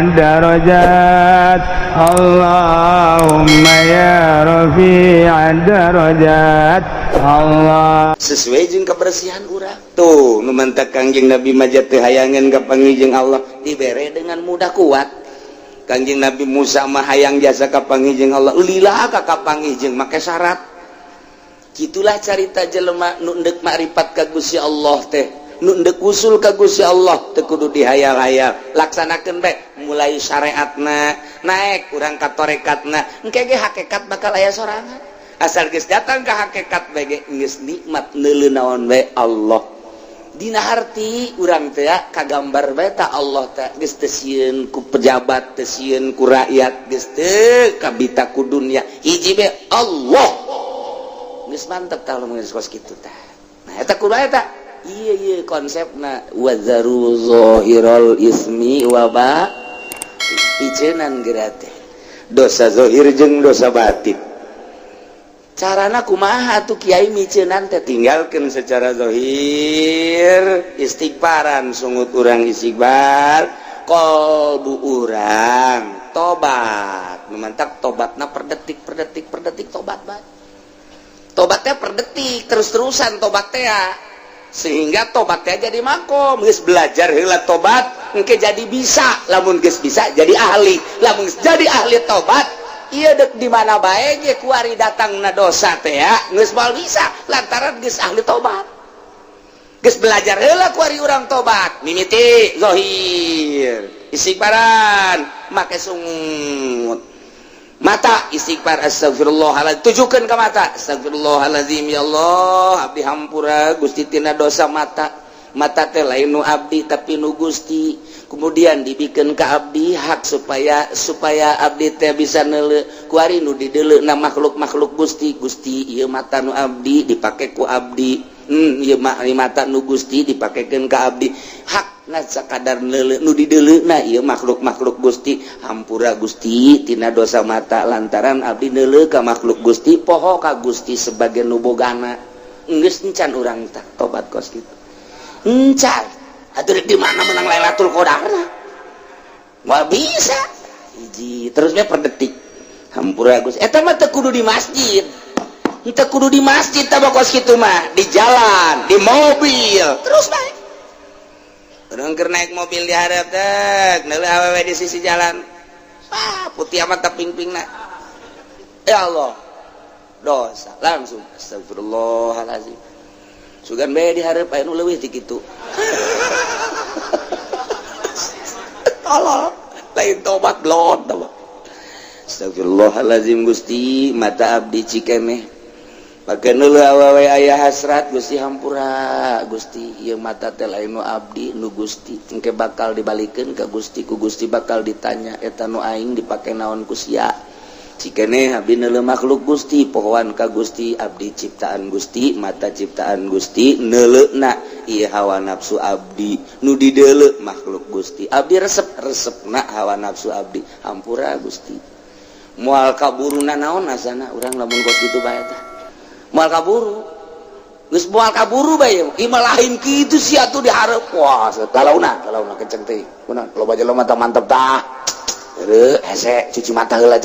الدرجات اللهم يا رفيع الدرجات Allah. Sesuai jeung kebersihan urang tuh. Nu mantak Kangjeng Nabi mah teu hayangan kapanggih jeung Allah, dibere dengan mudah kuat. Kangjeng Nabi Musa mah hayang jasa kapanggih jeung Allah, lila ka kapanggih jeung make syarat. Gitulah carita jelema nu endek makrifat ka Gusti Allah teh, nu endek usul ka Gusti Allah, teu kudu dihayal-hayal, laksanakeun bae. Mulai syariatna naik urang ka torekatna, engke ge hakikat bakal aya sorangan. Asal geus datang ke hakikat bae ge geus nikmat, neuleu naon bae Allah. Dina harti urang teh kagambar bae ta Allah teh, geus teu sieun ku pejabat, teu sieun ku rakyat, geus teu kabita ku dunya, hiji bae Allah. Geus mantep tah lamun geus kos kitu tah. Nah, eta kudu eta ieu ieu konsepna wadzaru zahiral ismi wa ba piceunan geura teh dosa zahir jeung dosa batin. Carana kumaha tuh, Kiai, miceunan teh? Tinggalkan secara zahir, istighfaran, sungut urang istighfar, kolbu urang tobat. Mantak tobatna per detik, per detik, per detik, tobat bae. Tobatnya per detik, terus-terusan tobat teh ya, sehingga tobatnya jadi makom. Geus belajar heula tobat, engke jadi bisa. Lamun geus bisa, jadi ahli. Lamun geus jadi ahli tobat, iya dek di mana bae ge kuari datang na dosa teh ya geus moal bisa, lantaran geus ahli tobat. Geus belajar heula kuari urang tobat, mimiti zahir istighfaran, make sungut mata istighfar, astagfirullahaladzim, tujukan ke mata, astagfirullahaladzim, ya Allah, abdi hampura Gusti tina dosa mata. Mata teh lain nu abdi, tapi nu Gusti, kemudian dibikin ke abdi hak supaya supaya abdi teh bisa neuleu. Kuari nu dideuleu na makhluk-makhluk Gusti. Gusti, ieu mata nu abdi, dipake ku abdi. Ieu mata nu Gusti, dipakekeun ka abdi, hak ngan sakadar neuleu, nu dideuleu na ieu makhluk-makhluk Gusti. Hampura Gusti tina dosa mata, lantaran abdi neuleu ka makhluk Gusti, poho ka Gusti sebagai nu bogana. Geus encan urang tak tobat kos kitu, encan atuh di mana menang Lailatul Qadar? Moal bisa. Hiji terusnya per detik hampura Gusti. Eta mah teu kudu di masjid, teu kudu di masjid tah kos kitu mah, di jalan, di mobil terus bae. Urang keur naik mobil, di hareup teh neuleu awewe di sisi jalan. Ah, putih amat ping-pingna. Ya Allah, dosa langsung, astagfirullahalazim. Sugan bae di hareup aya nu leuwih ti kitu. Tolol, lain tobat, blon tobat. Astagfirullahalazim, Gusti, mata abdi cikeneh pake neuleu awewe aya hasrat. Gusti, hampura Gusti, ieu mata teh lain nu abdi, nu Gusti, engke bakal dibalikeun ka Gusti, ku Gusti bakal ditanya, eta nu aing dipake naon ku sia? Cikeneh abdi neuleu makhluk Gusti, pohoan ka Gusti, abdi ciptaan Gusti, mata ciptaan Gusti, neuleuna ieu hawa nafsu abdi, nu dideuleu makhluk Gusti, abdi resep resepna hawa nafsu abdi. Hampura Gusti. Moal kaburuna naon asana urang lamun kos kitu bae tah? Moal kaburu, geus moal kaburu bae. Ieu lain kitu sia tuh di hareup. Wah, galauna galauna kenceng teh kunaon, loba jelema mata mantep tah. Heueuh, hese cuci mata heula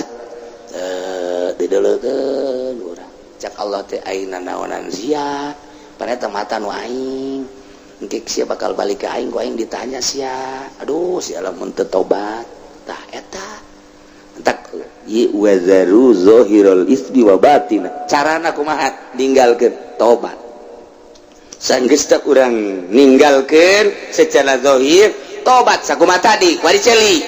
eh dideuleukeun urang. Cak Allah teh, ayeuna naonan sia? Pan eta mata nu aing, engke sia bakal balik ke aing, ku aing ditanya sia. Aduh, sia lamun teu tobat tah. Eta entak wazaru zahirul ismi wa batin. Carana kumaha ninggalkeun? Tobat. Sanggeus teh urang ninggalkeun secara zahir, tobat sakumaha tadi wari ceuli,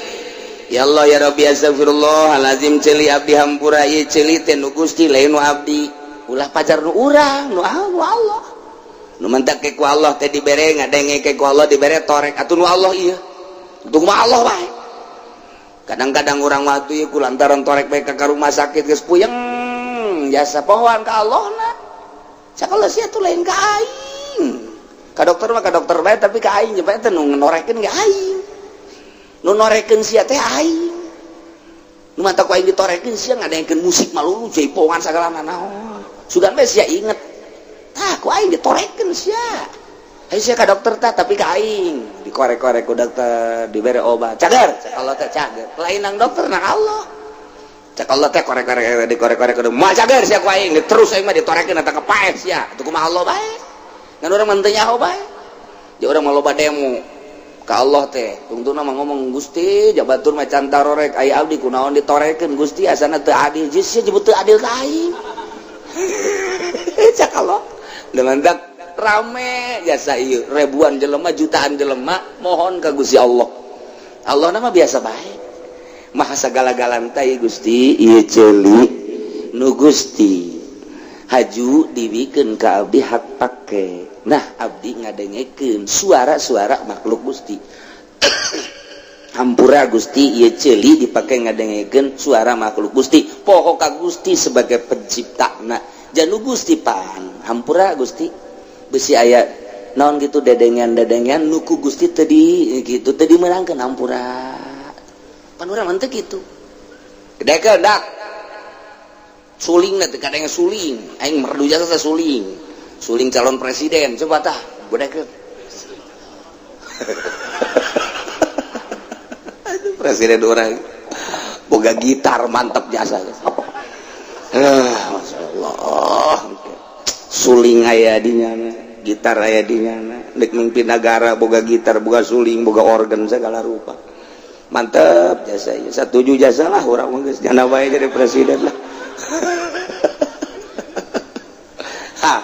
ya Allah, ya Rabbi, astagfirullahalazim, ceuli abdi hampura, ieu ceuli teh nu Gusti, lain nu abdi. Ulah pajar nu urang, nu Allah. Nu mentak ke ku Allah teh dibere, ngadenge ke ku Allah dibere torek atuh nu Allah ieu, untung mah Allah bae. Kadang-kadang orang waktu ieu ku lantaran torek bae ka rumah sakit, geus puyeng jasa, pohoan ka Allah na. Cak Allah, sia tuh lain ka aing, ka dokter mah ka dokter bae, tapi ka aing bae teh nu norekeun ge aing, nu norekeun sia teh aing. Nu mata ku aing ditorekeun, sia ngadengkeun musik malulu, jaipongan sagala naon, sugan bae sia inget tah ku aing ditorekeun sia. Ayo sia ka dokter tah, tapi ka aing. Dikorek-korek ku dokter, dibere obat, cager. Cek Allah teh cager. Lain nang dokter, nang Allah. Cek Allah teh korek-korek, dikorek-korek kudu moal cager sia ku aing, terus aing mah ditorekeun eta kepaeh sia. Atuh kumaha Allah bae? Ngan urang mah teu nyaho bae. Jadi urang mah loba demo ka Allah teh. Tungtungna mah ngomong, "Gusti, jabatur mah can tarorek, aya abdi kunaon ditorekeun Gusti, asana teu adil." Geus sia jebut teu adil ka aing. Cek Allah. Dengan dak rame jasa ieu, ribuan jelema, jutaan jelema mohon ka Gusti Allah. Allah nama biasa bae. Maha sagala-galana ieu Gusti, ieu ceuli nu Gusti haju dibikeun ka abdi hak pake. Nah, abdi ngadengekeun suara-suara makhluk Gusti. Hampura Gusti, ieu ceuli dipake ngadengekeun suara makhluk Gusti. Poho ka Gusti sebagai penciptana. Janu Gusti pan. Hampura Gusti. Besi aya naon gitu dedengan-dedengan nu ku Gusti tadi gitu tadi meunangkeun, hampura. Pan urang mah teu kitu. Gedekeun dak. Suling teh kadang suling, aing merdu jasa teh suling. Suling calon presiden coba tah, gedekeun. Aduh, presiden orang boga gitar mantap jasa. Ah, Masya Allah. Suling aya di nyana, gitar aya di nyana, dek mimpin negara boga gitar, boga suling, boga organ segala rupa. Mantep jasa ieu. Satuju jasa lah urang mah geus jana bae jadi presiden lah. Ha.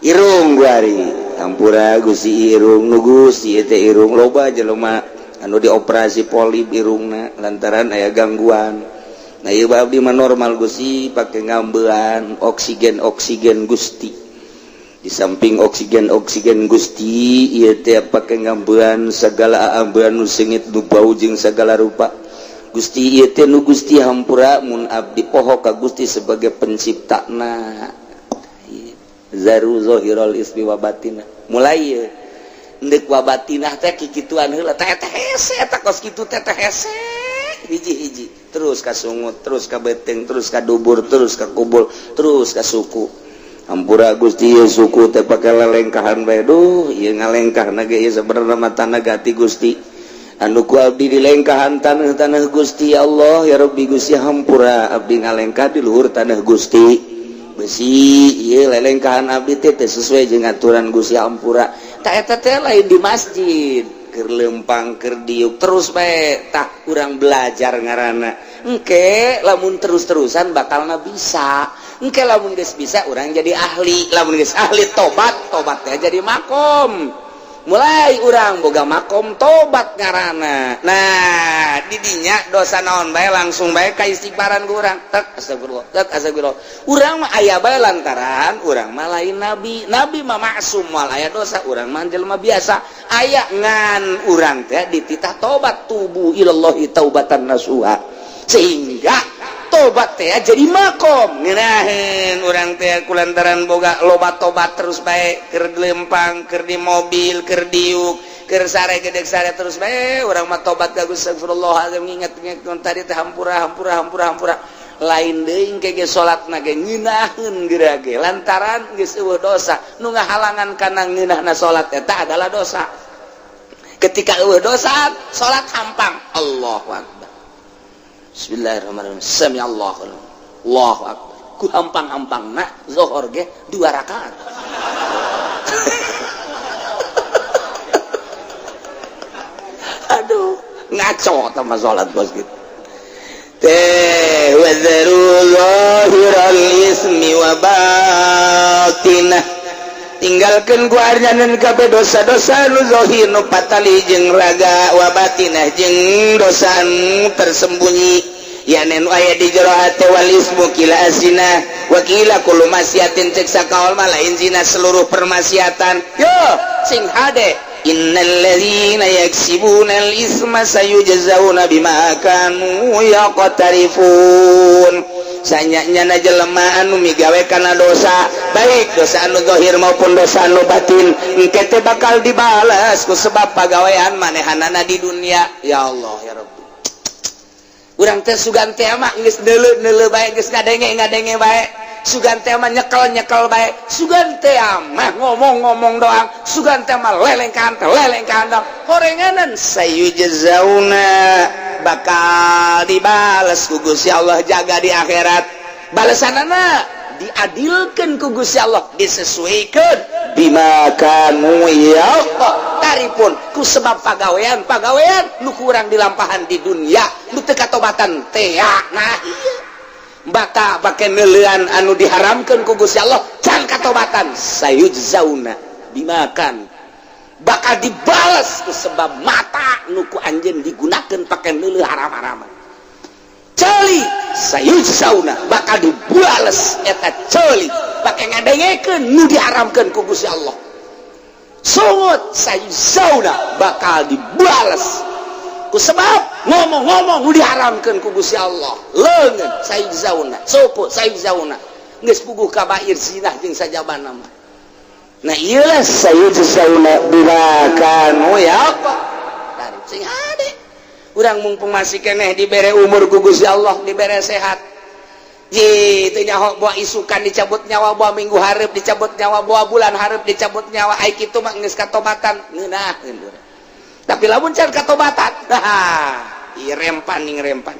Irung guari, hampura Gusti irung nu Gusti ieu teh irung loba jelema anu dioperasi polip irungna lantaran aya gangguan. Nah, ieu abdi mah normal Gusti, pake ngambean oksigen oksigen Gusti. Di samping oksigen oksigen Gusti, ieu teh pake ngambean segala ambean nu seungit, nu bau jeung segala rupa. Gusti ieu teh nu Gusti hampura mun abdi poho ka Gusti sebagai penciptana. Zaru zahiral ismi wa batinah. Mulai ieu endek wa batinah teh kikituan heula teh teh hese eta kos kitu teh teh hese hiji-hiji terus ka sungut, terus ka beteng, terus ka dubur, terus ka kubul, terus ka suku. Hampura Gusti ieu suku teh pake lelengkahan bae. Duh, ieu ngalengkah ge ieu sabenerna mah tanah gati Gusti. Anu ku abdi dilengkahan tanah-tanah Gusti ya Allah ya Rabbi Gusti hampura abdi ngalengkah di luhur tanah Gusti. Besi ieu lelengkahan abdi teh teu sesuai jeung aturan Gusti hampura. Tah eta teh lain di masjid, keur lempang keur diuk terus bae tah urang belajar ngaranna. Engke lamun terus-terusan bakalna bisa. Engke lamun geus bisa urang jadi ahli, lamun geus ahli tobat, tobat teh jadi makom. Mulai urang boga makom tobat ngaranna. Nah, didinya dosa naon bae langsung bae ka istighfaran ku urang. Tek astagfirullah, tek astagfirullah. Urang mah aya bae lantaran urang mah lain nabi. Nabi mah maksum moal aya dosa, urang mah jelema biasa. Aya ngan urang teh dititah tobat, tubu ilallahi taubatan nasuha. Sehingga tobat teh jadi makom. Ngeunaheun urang teh kulantaran boga loba tobat terus bae keur lempang, keur di mobil, keur diuk, keur sare gedeg sare terus bae urang mah tobat ka Gusti astagfirullahalazim, nginget-nginget tadi teh hampura hampura hampura hampura. Lain deui engke ge salatna ge ngeunaheun geura ge lantaran geus eueuh dosa. Nu ngahalangan kana ngeunahna salat eta adalah dosa. Ketika eueuh dosa, salat hampang. Allahu akbar. Bismillahirrahmanirrahim. Sami Allahu Allahu akbar. Ku hampang-hampangna zuhur ge 2 rakaat. Aduh, ngaco tah mah salat bos gitu. Teh wadharu zahiral ismi wa batinah. Tinggalkeun ku arjanan kabeh dosa-dosa nu zahir nu patali jeung raga, wa batinah jeung dosa nu tersembunyi. Yanen aya di jero hate wal ismu kila azina wa kila kullu maksiatin cek sakaol mah lain zina seluruh permaksiatan. Yo sing hade innal ladzina yaksibuna al isma sayujzauna bima kanu yaqtarifun. Sanyanya jelema anu migawe kana dosa, baik dosa anu zahir maupun dosa anu batin, engke teh bakal dibalas ku sebab pagawean manehanana di dunia. Ya Allah ya Rabbi. Urang teh sugan teh mah geus neuleu-neuleu bae, geus ngadenge-ngadenge bae. Sugan teh mah nyekel-nyekel bae, sugan teh mah ngomong-ngomong doang, sugan teh mah lelengkahan teh lelengkahan doang. Horenganan sayujzauna bakal dibales ku Gusti Allah jaga di akhirat. Balesanana diadilkan ku Gusti Allah, disesuaikan bima kanu yaqtarifun ku sebab pagawean pagawean nu kurang dilampahan di dunia nu teu katobatan teh. Nah iya, baka pake neuleuan anu diharamkeun ku Gusti Allah can katobatan, sayujzauna bimakan bakal dibales ku sebab mata nu ku anjeun digunakeun pake neuleuh haram-haraman. Ceuli sayujzauna bakal dibales eta ceuli pake ngadengekeun nu diharamkeun ku Gusti Allah. Sungut sayujzauna bakal dibales ku sebab ngomong-ngomong nu diharamkeun ku Gusti Allah. Leungeun sayujzauna, suku sayujzauna geus puguh kabair zinah jeung sajabana mah. Nah iyalah, sayujzauna bima kanu yaqtarif. Sing hade urang, mumpung masih keneh dibere umur ku Gusti Allah, dibere sehat. Ji teu nyaho boa isukan dicabut nyawa, boa minggu hareup dicabut nyawa, boa bulan hareup dicabut nyawa. Ai kitu mah geus katobatan ngeunaheun urang. Tapi lamun can katobatan, ieu rempan ning rempan.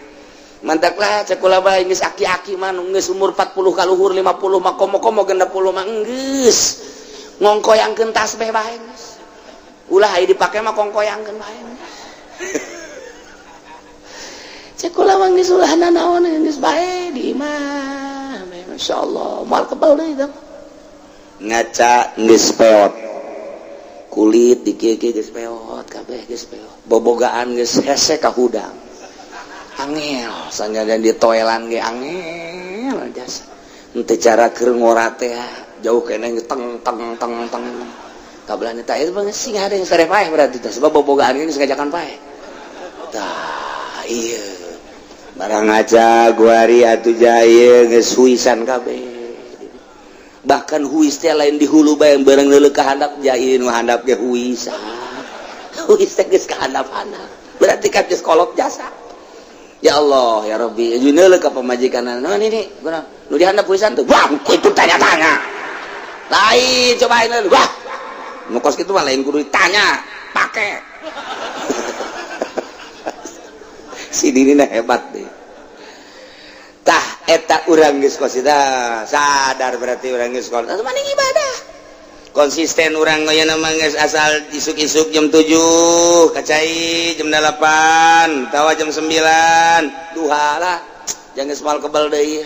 Mantaklah cek kula bae, geus aki-aki mah nu geus umur 40 kaluhur, 50 mah, komo-komo 60 mah, geus ngongkoyangkeun tasbih bae geus. Ulah ai dipake mah, kongkoyangkeun bae. Cek kula mah geus ulah nanaon, geus bae di imah. Masyaallah, moal kebal deui tah. Ngaca geus peot, kulit di kieu geus peot kabeh, geus peot. Bobogaan geus hese ka hudang, angel sanajan di toelan ge angel jasa. Henteu cara keur ngora teh jauh keneh, teng teng teng teng kabelah teh. Itu mah sing ada yang sare paeh berarti teh, sebab bobogaan geus ngajakan paeh tah. Iya, barang ngaca guari atuh jaya geus huisan kabeh. Bahkan huis teh lain di hulu bae, bareng leuleuh ka handap jaya, nu handap ge huisan. Huis teh geus ka handap-handap, berarti kan geus kolot jasa. Ya Allah ya Rabbi, neuleuh ka pamajikan, "Naon ini guna nu di handap huisan tuh?" Wah, itu tanya-tanya lain, cobain. Wah, nu kos kitu mah lain kudu ditanya, pake si dini hebat deh. Tah eta urang geus kos sadar, berarti urang geus kolot maning ibadah konsisten. Urang aya nama geus asal isuk-isuk jam 7 kacai, jam 8 tawa jam 9 duha lah, jangan geus moal kebal deui.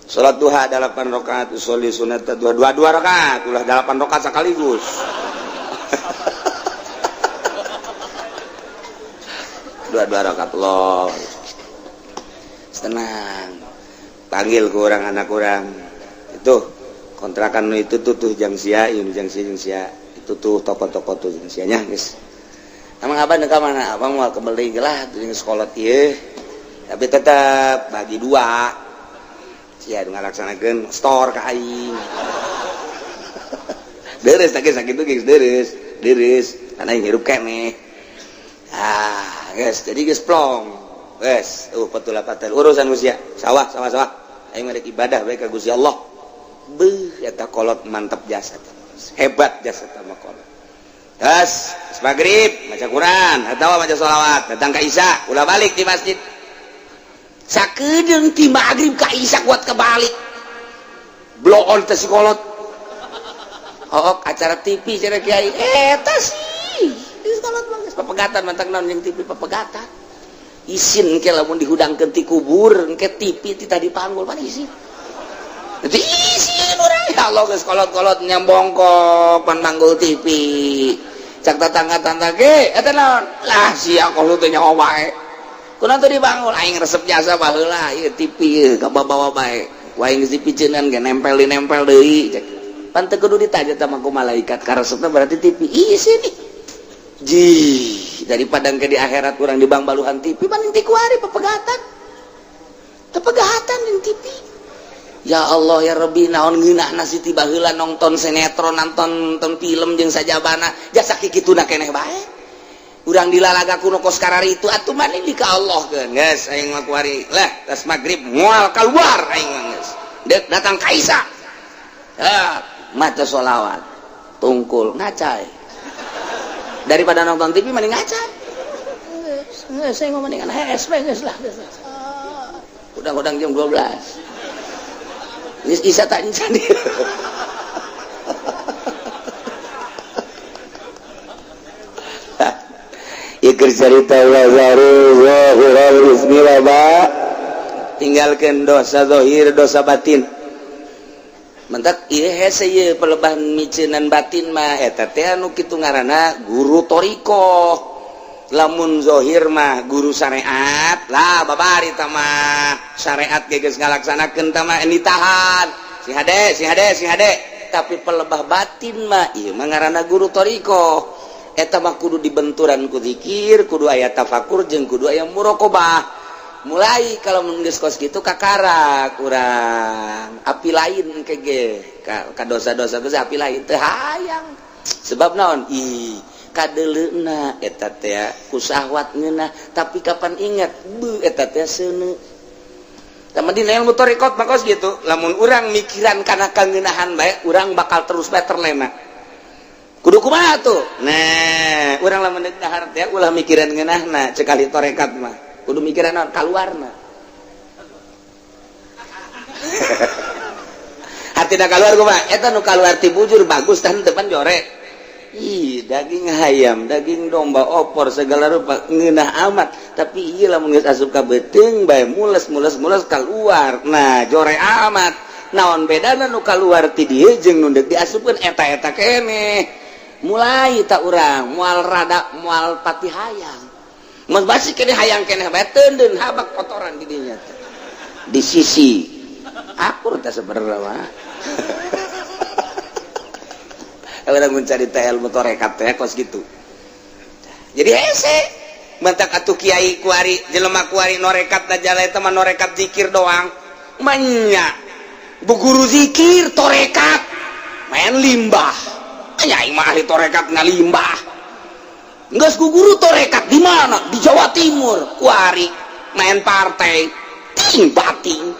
Salat duha 8 rakaat, usolli sunat dua dua dua rakaat, ulah 8 rakaat sekaligus. Dua dua rakaat loh. Tenang, panggil ke orang anak orang itu kontrakan itu tuh, tuh jang sia ini, jang sia, jang sia itu tuh, toko-toko tuh jang sianya guys. Emang abang ke mana? Abang mau kembali lah tuh sekolah ieu, tapi tetap bagi dua sia ngalaksanakeun store ka aing. Deres tak sakit tuh guys, deres deres karena aing hirup keneh. Ah guys, jadi guys plong guys, patula patel urusan usia sawah sawah sawah, aing rek ibadah bae ka Gusti Allah. Beuh, eta kolot mantap jasa, hebat jasa sama kolot. Gas, maghrib maca Quran atau maca sholawat, datang ka Isya ulah balik di masjid. Sakedeung ti maghrib ka Isya kuat kebalik blow on teh si kolot. Oh, acara TV cenah kiai eta sih di kolot mah geus papegatan mantak naon jeung TV papegatan. Isin ke lamun dihudangkeun ti kubur engke TV ti tadi panggul mana isin. Jadi isin urang, ya Allah, geus kolot-kolot nyambongkok pan manggul TV. Cak tetangga-tetangga ge eta naon lah, sia kolot teh nyawa wae kunaon teu dibangun? Aing resep jasa baheula ieu TV ieu kabawa bae, wae geus dipiceunan ge nempel di nempel deui. Cek pan teu kudu ditanya tah ku malaikat, karesepna berarti TV isin ji. Daripada ke di akhirat kurang di bang baluhan TV, banding ti kuari pepegatan tepegatan di TV. Ya Allah ya Rabbi, naon ngeunahna si tiba heula nonton sinetron, nonton nonton film jeung sajabana, jasa kikituna keneh bae urang dilalaga kuno kos karari itu atuh maning di ka Allah keun. Geus, aing mah kuari lah, tas maghrib moal keluar aing mah geus. Dek datang ka Isa. Maca sholawat. Tungkul ngacai. Daripada nonton TV mending ngacai. Saya mau mendingan HSP geus lah. Udang-udang jam 12. Geus Isa tak encan. Iker cerita tinggalkan dosa zahir dosa batin. Mentak ieu hese ieu pelebah miceunan batin mah eta teh anu kitu ngaranna guru thariqah. Lamun zahir mah guru syariat lah babari tah mah syariat ge geus ngalaksanakeun tah mah ditahan. Si hade si hade si hade. Tapi pelebah batin mah ieu mah ngaranna guru thariqah. Eta mah kudu dibenturan ku zikir, kudu aya tafakur jeung kudu aya muraqabah. Mulai kalau mun geus kos kitu kakara kurang api lain kege ka dosa-dosa geus api lain teu hayang. Sebab naon? Ih, kadeleuna eta teh ku syahwat ngeunah, tapi kapan ingat beuh eta teh seuneu. Tah dina ilmu thariqat mah kos kitu, lamun urang mikiran kana kangeunahan bae, urang bakal terus bae terlena. Kudu kumaha tuh? Nah, urang lamun deuk dahar teh ulah mikiran ngeunahna cek ahli tarekat mah. Kudu mikiran naon kaluarna. Hartina kaluar kumaha? Eta nu kaluar ti bujur bagus tah depan jore. Ih, daging hayam, daging domba, opor segala rupa ngeunah amat. Tapi ieu lamun geus asup ka beuteung bae mules-mules-mules kaluar. Nah, jore amat. Naon bedana nu kaluar ti dieu jeung nu deuk diasupkeun eta-eta keneh. Mulai tak urang moal rada moal pati hayang. Mun basi keneh hayang keneh bae teundeun habak kotoran di dinya teh. Di sisi akur teh sebenarnya mah. Urang mun carita ilmu tarekat teh kos kitu. Jadi hese mentak atuh kiai kuari jelema kuari norekat da jala eta mah norekat zikir doang. Manya bu guru zikir tarekat main limbah. Nya aing mah ahli tarekat ngalimbah. Geus ku guru tarekat di mana? Di Jawa Timur kuari main partai ting bating.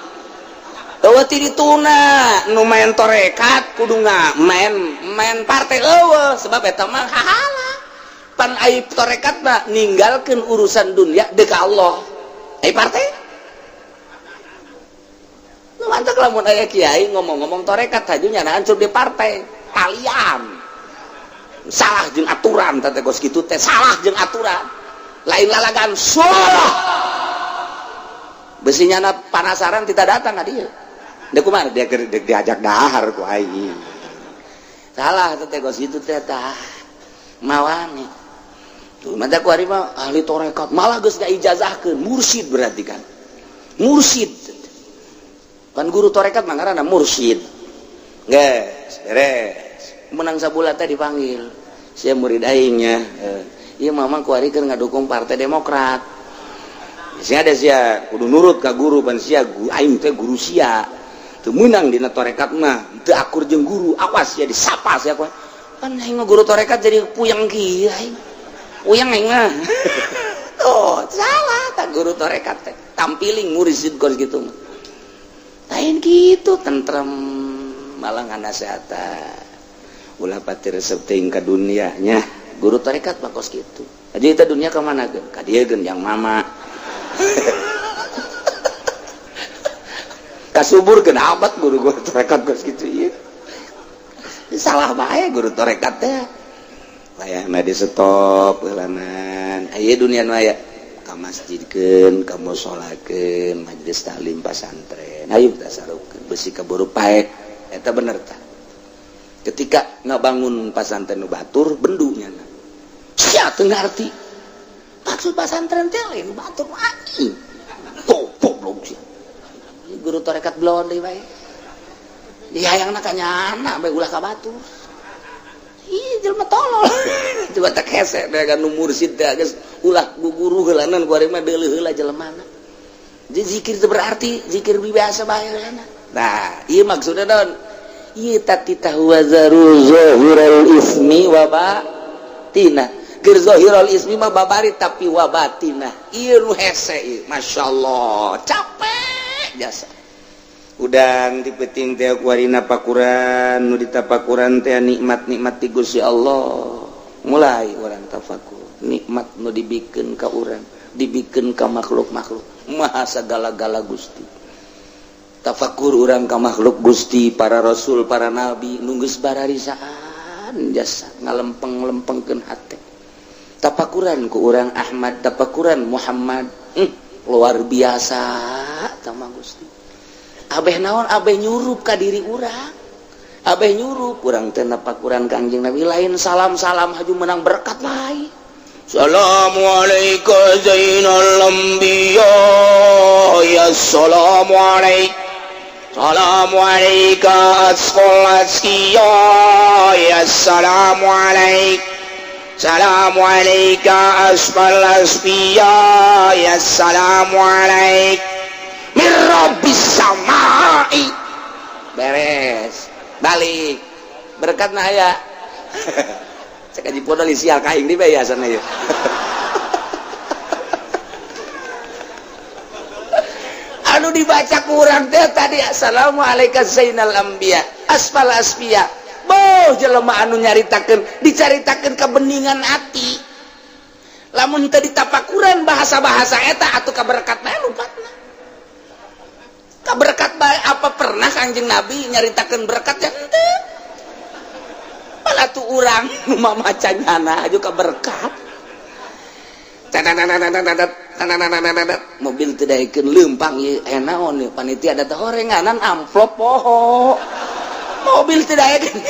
Eueuh ti dituna nu main tarekat kudu main main partai eueuh sebab eta mah hahala. Pan ai tarekat mah ninggalkeun urusan dunia deuk ka Allah. Ai partai? Nu mantak lamun aya kiai ngomong-ngomong tarekat haju nyana hancur di partai kalian. Salah jeung aturan teh kos kitu teh salah jeung aturan. Lain lalagan salah. Besi nyana panasaran tidak datang ka dieu. Deuk kumaha dia diajak dahar ku aing. Salah teh kos kitu teh tah. Mawani. Tuh mata ku ari mah ahli tarekat malah geus ngaijazahkeun mursyid berarti kan. Mursyid. Kan guru tarekat mah ngaranna mursyid. Geus beres. Menang sabulan teh dipanggil. Sia murid aingnya. Ieu mama ku ari keur ngadukung Partai Demokrat. Sia ada sia kudu nurut ka guru pan sia aing teh guru sia. Teu meunang dina tarekat mah, teu akur jeung guru, awas sia disapa sia ku. Pan aing mah guru tarekat jadi puyeng kieu aing. Puyeng aing mah. Tuh, salah tah guru tarekat teh. Tampiling mursyid kos kitu mah. Lain kitu tentrem malah nganasehatan. Ulah pati resep teuing ka dunianya. Guru tarekat mah kos kitu. Jadi eta dunia ka mana geun? Ka dieu geun yang mama. Kasubur geun amat guru-guru tarekat kos kitu ieu. Salah bae guru tarekat teh. Layahna di stop heulanan. Aya dunia nu aya ka masjidkeun, ka musolakeun, majelis taklim pasantren. Hayu tasarufkeun besi kaburu paek. Eta bener tah. Ketika ngabangun pasantren nu batur bendunya na. Sia teu ngarti. Maksud pasantren teh lain batur anjing. Goblok sia. Guru tarekat belon deui bae. Dihayangna ka nyana bae ulah ka batur. Ih jelema tolol. Coba tak hese teh kan nu mursyid teh geus ulah guguru heulanan ku ari mah deuleuh heula jelemana. Jadi zikir teu berarti zikir biasa bae heulana. Nah, ieu maksudna naon? Ieu tatita huwa zaru zahirul ismi wa batina. Keur zahirul ismi mah babari tapi wa batina. Ieu nu hese ieu, masyaallah, capek jasa. Udang ti peuting teh kuari napakuran, nu ditapakuran teh nikmat-nikmat ti Gusti Allah. Mulai urang tafakur, nikmat nu dibikeun ka urang, dibikeun ka makhluk-makhluk, maha sagala-gala Gusti. Tafakur urang ka makhluk Gusti, para rasul, para nabi, nu geus bararisaan jasa ngalempeng-lempengkeun hate. Tapakuran ku urang Ahmad, tapakuran Muhammad, luar biasa sama Gusti. Abeh naon, abeh nyurup ka diri urang, abeh nyurup urang teh napakuran Kangjeng Nabi, lain salam-salam haju menang berkat lain. Assalamualaikum Zainal Anbiya, ya assalamualaikum. Assalamualaikum asqal asqiya, ya assalamualaikum. Assalamualaikum asfal asfiya, ya assalamualaikum. Mir rabbis samai. Beres, balik berkat nah aya. Cek haji podol sial ka aing di bae sana ieu. Anu dibaca kurang teh tadi assalamualaikum zainal anbiya asfal asfiya. Boh jelema anu nyaritakeun, dicaritakeun kebeningan hati. Lamun teu ditapakuran bahasa-bahasa eta atuh kaberkat bae lupatna. Kaberkat bae, apa pernah Kangjeng Nabi nyaritakeun berkat ya henteu. Malah tuh urang nu mamaca nyana aju kaberkat. Mobil teu daekeun leumpang ieu aya naon ieu panitia da teh horenganan amplop poho. Mobil teu daekeun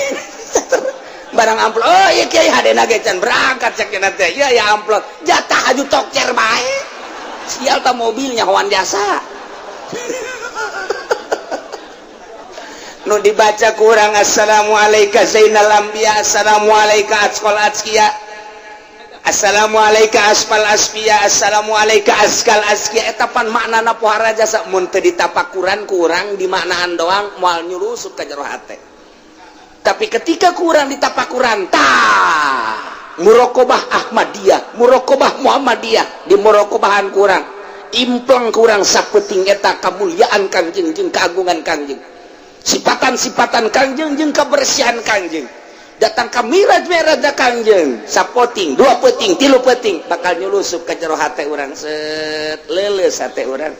barang amplop. Oh ieu kiai hadena ge can berangkat cek cenah teh. Ieu aya amplop. Jatah aju tokcer bae. Sial ta mobilnya hoan jasa. Nu dibaca kurang assalamualaikum zainal anbiya, assalamualaikum asqal asqiya, assalamualaikum asfal asfiya, assalamualaikum askal asqiya. Eta pan maknana pohara jasa mun teu ditapakuran kurang dimaknaan doang moal nyurusup ka jero hate. Tapi ketika kurang ditapakuran tah muraqabah Ahmadiyah, muraqabah Muhammadiyah, di muraqabahan kurang impleng kurang sapeting eta kamuliaan Kangjeng jeung keagungan Kangjeng, sipatan-sipatan Kangjeng jeung kebersihan Kangjeng. Datang ka miraj-miraj Kangjeng sapoting, dua peting, tilu peting bakal nyulusup ka jero hate urang, set leuleus hate urang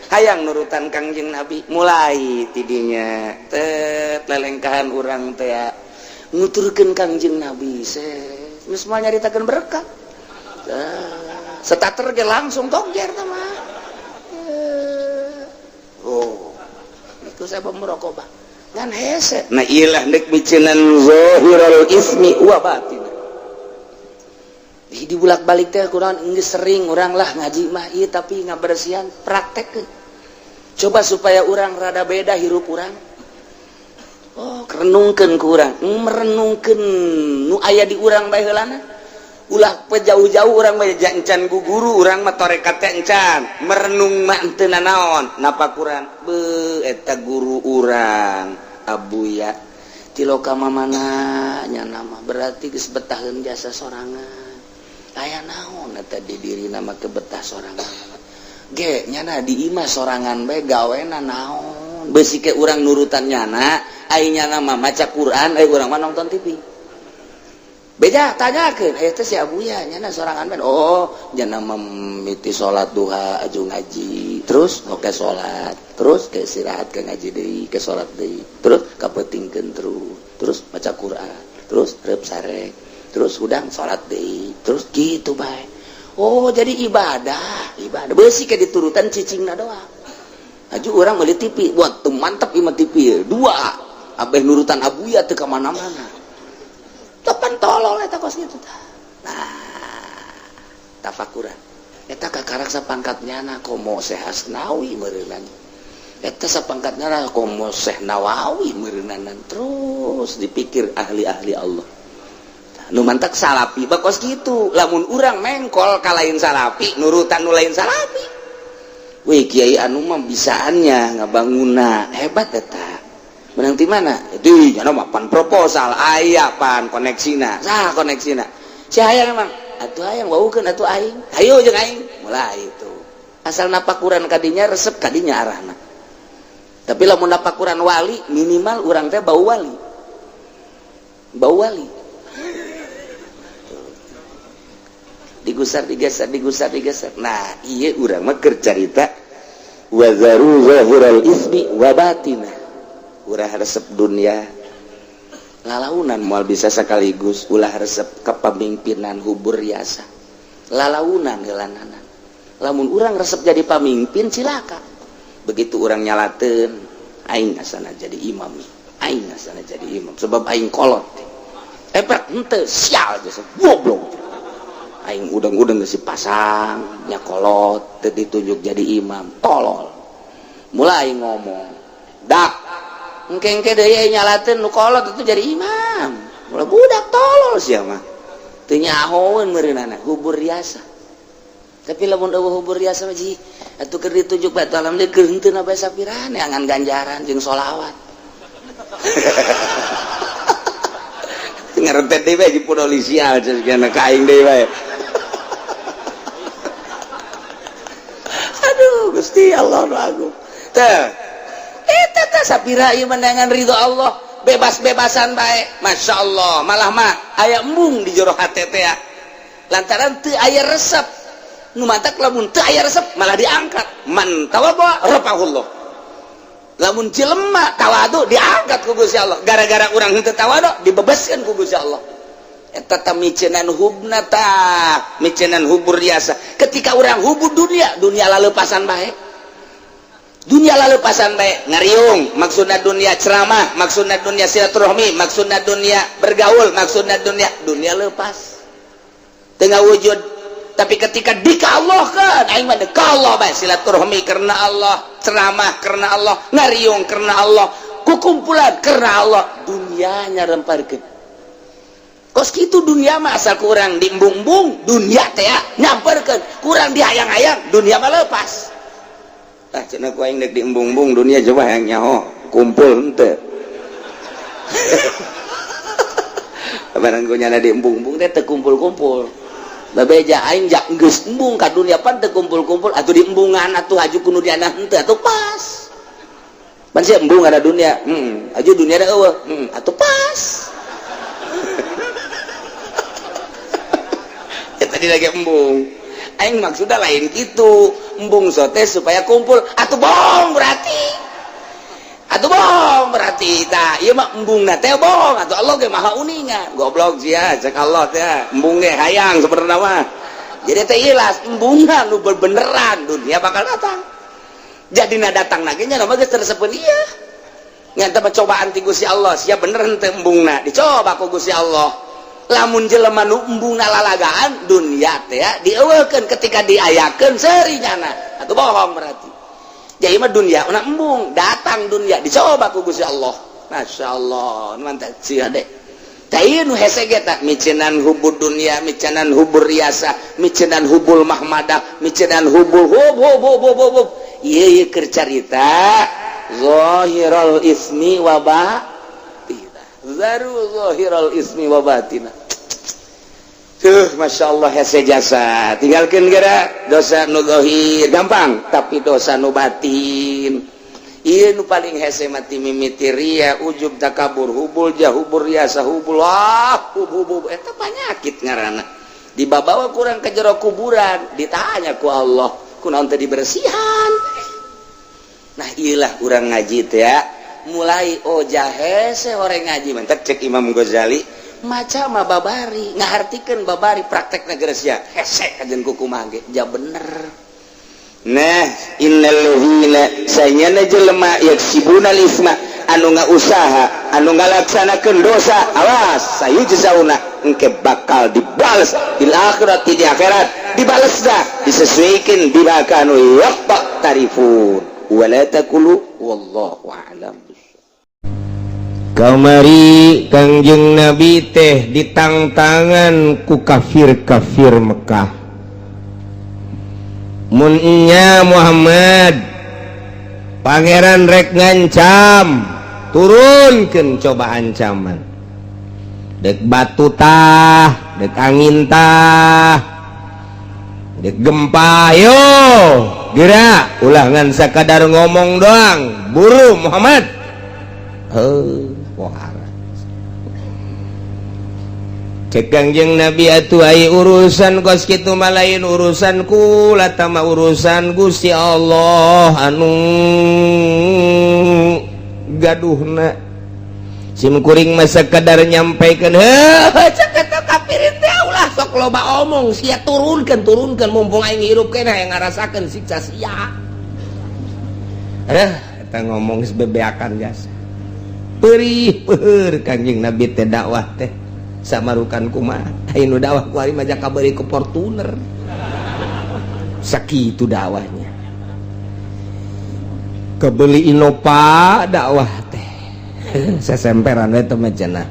hayang nurutan Kangjeng Nabi. Mulai tidinya tet lelengkahan urang teh nuturkeun Kangjeng Nabi, set geus moal nyaritakeun berkat. Setater ge langsung tongjer tah mah. Oh itu saya merokok ngan hese. Nah ilah nek miceunan zahirul ismi wa batin. Di bulak-balik teh kurang geus sering urang lah ngaji mah ieu, tapi ngabersihan praktekkeun. Coba supaya urang rada beda hirup urang. Oh, renungkeun ku urang, merenungkeun nu aya di urang bae heulana. Ulah jauh-jauh urang mah encan ku guru urang mah tarekat teh encan. Merenung mah henteu nanaon, napakuran. Beuh eta guru urang Abuya tiloka mamana nya nama berarti geus betaheun jasa sorangan. Aya naon eta di diri nama kebetah sorangan. Ge nyana di imah sorangan bae gawena naon. Beusi ke urang nurutan nyana, ai nyana mah maca Quran, ai urang mah nonton TV. Beja tanyakeun, eta si Abuya nyana sorangan bae. Oh, nyana mimiti salat duha aju ngaji, terus oke salat, terus ke istirahat ke ngaji deui, ke salat deui, terus kapeutingkeun terus, terus maca Quran, terus reup sare, terus hudang salat deui, terus gitu bae. Oh, jadi ibadah, ibadah beusi ke diturutan cicingna doang. Aju urang meuli TV, buat tuh mantap ieu mah TV dua. Abeh nurutan Abuya teu ka mana-mana. Tepan tolol eta kos kitu tah. Nah, tafakuran. Eta kakarak sapangkat nyana komo Syekh Asnawi meureunan. Eta sapangkat nyana komo Syekh Nawawi meureunanan. Terus dipikir ahli-ahli Allah. Nu mantak salapi bakos kitu. Lamun urang mengkol ka lain salapi, nurutan nu lain salapi. Wih, kiai anu mah bisaannya ngabanguna hebat eta. Menang ti mana? Di nyana mah pan proposal aya pan koneksina. Sah koneksina. Si hayang emang atuh hayang waukeun atuh aing. Hayu jeung aing. Mulai itu. Asal napakuran kadinya resep kadinya arahna. Tapi lamun napakuran wali, minimal urang teh bau wali, bau wali. Digusar digeser, digusar digeser. Nah, iya urang mah keur carita wa zaru zahiral ismi wa batinah. Urang resep dunia lalaunan moal bisa sekaligus, ulah resep kepemimpinan hubur riasa lalaunan geulananan. Lamun urang resep jadi pamimpin cilaka. Begitu urang nyalateun aing asana jadi imam, aing asana jadi imam sebab aing kolot. Epek henteu sial jasa goblok. Aing udang-udang geus pasang nya kolot teu ditunjuk jadi imam, tolol. Mulai ngomong, dak engke-engke deui nyalateun nu kolot itu jadi imam. Mulai budak tolol sia mah. Teu nyahoeun meureunana hubur riasa. Tapi lamun eueuh hubur riasa mah ji atuh keur ditunjuk batu alam deui keur henteu na bae sapirane angan ganjaran jeung sholawat. Ngarentet deui bae di polisi cenah ka aing deui bae. Aduh Gusti Allah nu agung. Teh eta teh sapira ieu menangan ridho Allah, bebas-bebasan bae. Masya Allah, malah mah aya embung di jero hate teh lantaran teu aya resep. Nu mantak lamun teu aya resep malah diangkat. Man tawadhu rafa'ahullah. Lamun jelema tawadu diangkat ku Gusti Allah. Gara-gara urang henteu tawadu dibebaskeun ku Gusti Allah. Eta teh micenan hubna tah, micenan hubur riasa. Ketika urang hubur dunia, dunia laleupasan bae. Dunia laleupasan bae, ngariung, maksudna dunia ceramah, maksudna dunia silaturahmi, maksudna dunia bergaul, maksudna dunia, dunia lepas. Tengah wujud. Tapi ketika dikallahkan, aing mah dekallah bae silaturahmi karena Allah, ceramah karena Allah, ngariung karena Allah, kukumpulan karena Allah, dunianya remparkeun. Kos kitu dunia mah asal kurang diembung-embung, dunia teh nyamperkeun, kurang dihayang-hayang, dunia mah lepas. Tah cenah ku aing deuk diembung-embung dunia coba hayang nyaho, kumpul henteu. Barang ku nyana diembung-embung teh teu kumpul-kumpul. Babeja aing jak geus embung ka dunia pan teu kumpul-kumpul atuh diembungan atuh haju ku nu diana henteu atuh pas. Pan sia embung ada dunia, aju dunia da eueuh, atuh pas. Ya tadi lagi embung. Aing maksudna lain kitu, embung sote supaya kumpul atuh bohong berarti. Atuh bohong berarti tah ieu mah embungna teh bohong atuh Allah ge maha uninga. Goblok sia cek Allah teh embung ge hayang sebenarna mah. Jadi teh ilas embungna nu beneran dunia bakal datang. Jadina datang lagi nya mah geus tersepeun ieu. Ngan teh cobaan ti Gusti Allah sia bener henteu embungna dicoba ku Gusti Allah. Lamun jelema nu embungna lalagaan dunia teh dieuweukeun ketika diayakeun seuri nyana atuh bohong berarti. Jadi mah dunia una embung datang dunia dicoba ku Gusti Allah. Masya Allah mantap sia deh. Tah ieu nu hese ge tah micenan hubur dunia, micenan hubur riasa, micenan hubul mahmadah, micenan hubul hub hub hub hub hub. Ieu ieu keur carita zahirul ismi wa batina. Zaru zahirul ismi wa batina. Tuh, Masya Allah hese jasa. Tinggalkan gara dosa nu zahir gampang, tapi dosa nu batin. Ieu nu paling hese mati mimiti ria, ujub, takabur, hubul jah, hubur riasa, hubul ah, hub hub hub. Eta panyakit ngaranna. Dibabawa kurang ke jero kuburan, ditanya ku Allah, kunaon teh dibersihan. Nah, ieulah urang ngaji teh ya. Mulai oh jahese horeng ngaji mantak cek Imam Ghazali. Maca mah babari ngahartikeun babari praktek negara sia hese kajen kukumaha ge ja bener. Nah innal ladzina sanyana jelema yaksibuna isma anu ngausaha anu ngalaksanakeun dosa awas sayujzauna engke bakal dibales bil akhirati di akhirat dibales dah disesuaikan bima kanu yaqtarifun wala taqulu wallahu a'lam. Kamari Kangjeng Nabi teh ditangtangan ku kafir-kafir Mekah. Mun nya Muhammad pangeran rek ngancam, turunkeun coba ancaman. Dek batu tah, dek angin tah, dek gempa yo. Geura, ulah ngan sakadar ngomong doang. Buru, Muhammad. Heuh, pohara. Cek Kangjeng Nabi, atuh ai urusan kos kitu mah lain urusan kula, tama urusan Gusti Allah anu gaduhna. Sim kuring mah sakadar nyampaikan. Heuh, cek eta kafirin teh, ulah sok loba omong sia, turunkeun, turunkeun, mumpung aing hirup keneh yang ngarasakeun siksa sia. Eh, eta ngomong geus bebeakan jasa perih peur. Kanjeng Nabi teh dakwah teh samarukan kumaha? Aya nu dakwah ku ari mah kabari ke Fortuner, sakitu dakwahnya, kebeli Innova dakwah teh, sesemperan we teh mah cenah.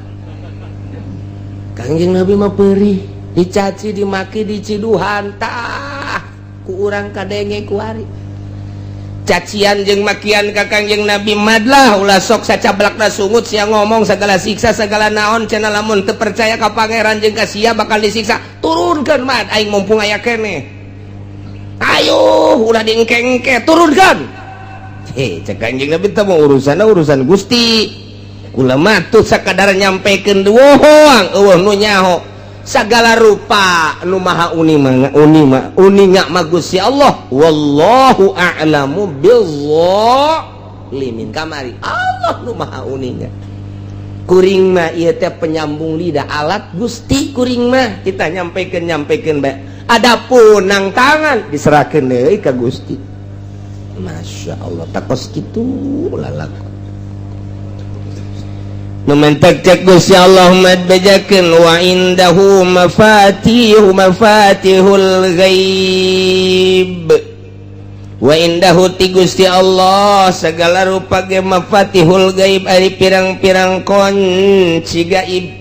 Kangjeng Nabi mah perih, dicaci, dimaki, diciduhan. Tah, ku urang kadenge ku ari cacian jeung makian ka Kangjeng Nabi. Madlah, ulah sok sacablakna sungut sia ngomong segala siksa segala naon cenah. Lamun teu percaya ka Pangeran jeung ka sia bakal disiksa, turunkeun, Mad, aing mumpung aya keneh. Ayo, ulah diengke-engke, turunkan. Hei, cek Kanjeng Nabi teh mau urusan urusan Gusti, kula mah tuh sakadar nyampekeun doang, euweuh nu nyaho. Segala rupa nu maha uni mah, uni mah uninga mah Gusti Allah. Wallahu a'lamu bizzalimin. Kamari Allah nu maha uninga, kuring mah ieu teh penyambung lidah, alat Gusti kuring mah. Kita nyampaikan, nyampaikan bae, adapun nang tangan diserahkeun deui ka Gusti. Masya Allah, takos kitu lalakon. Numentek cek Gusti Allah mad bejakeun, wa indahu mafatihu mafatihul ghaib. Wa indahu, ti Gusti Allah segala rupa ge mafatihul gaib, ari pirang-pirang kunci gaib.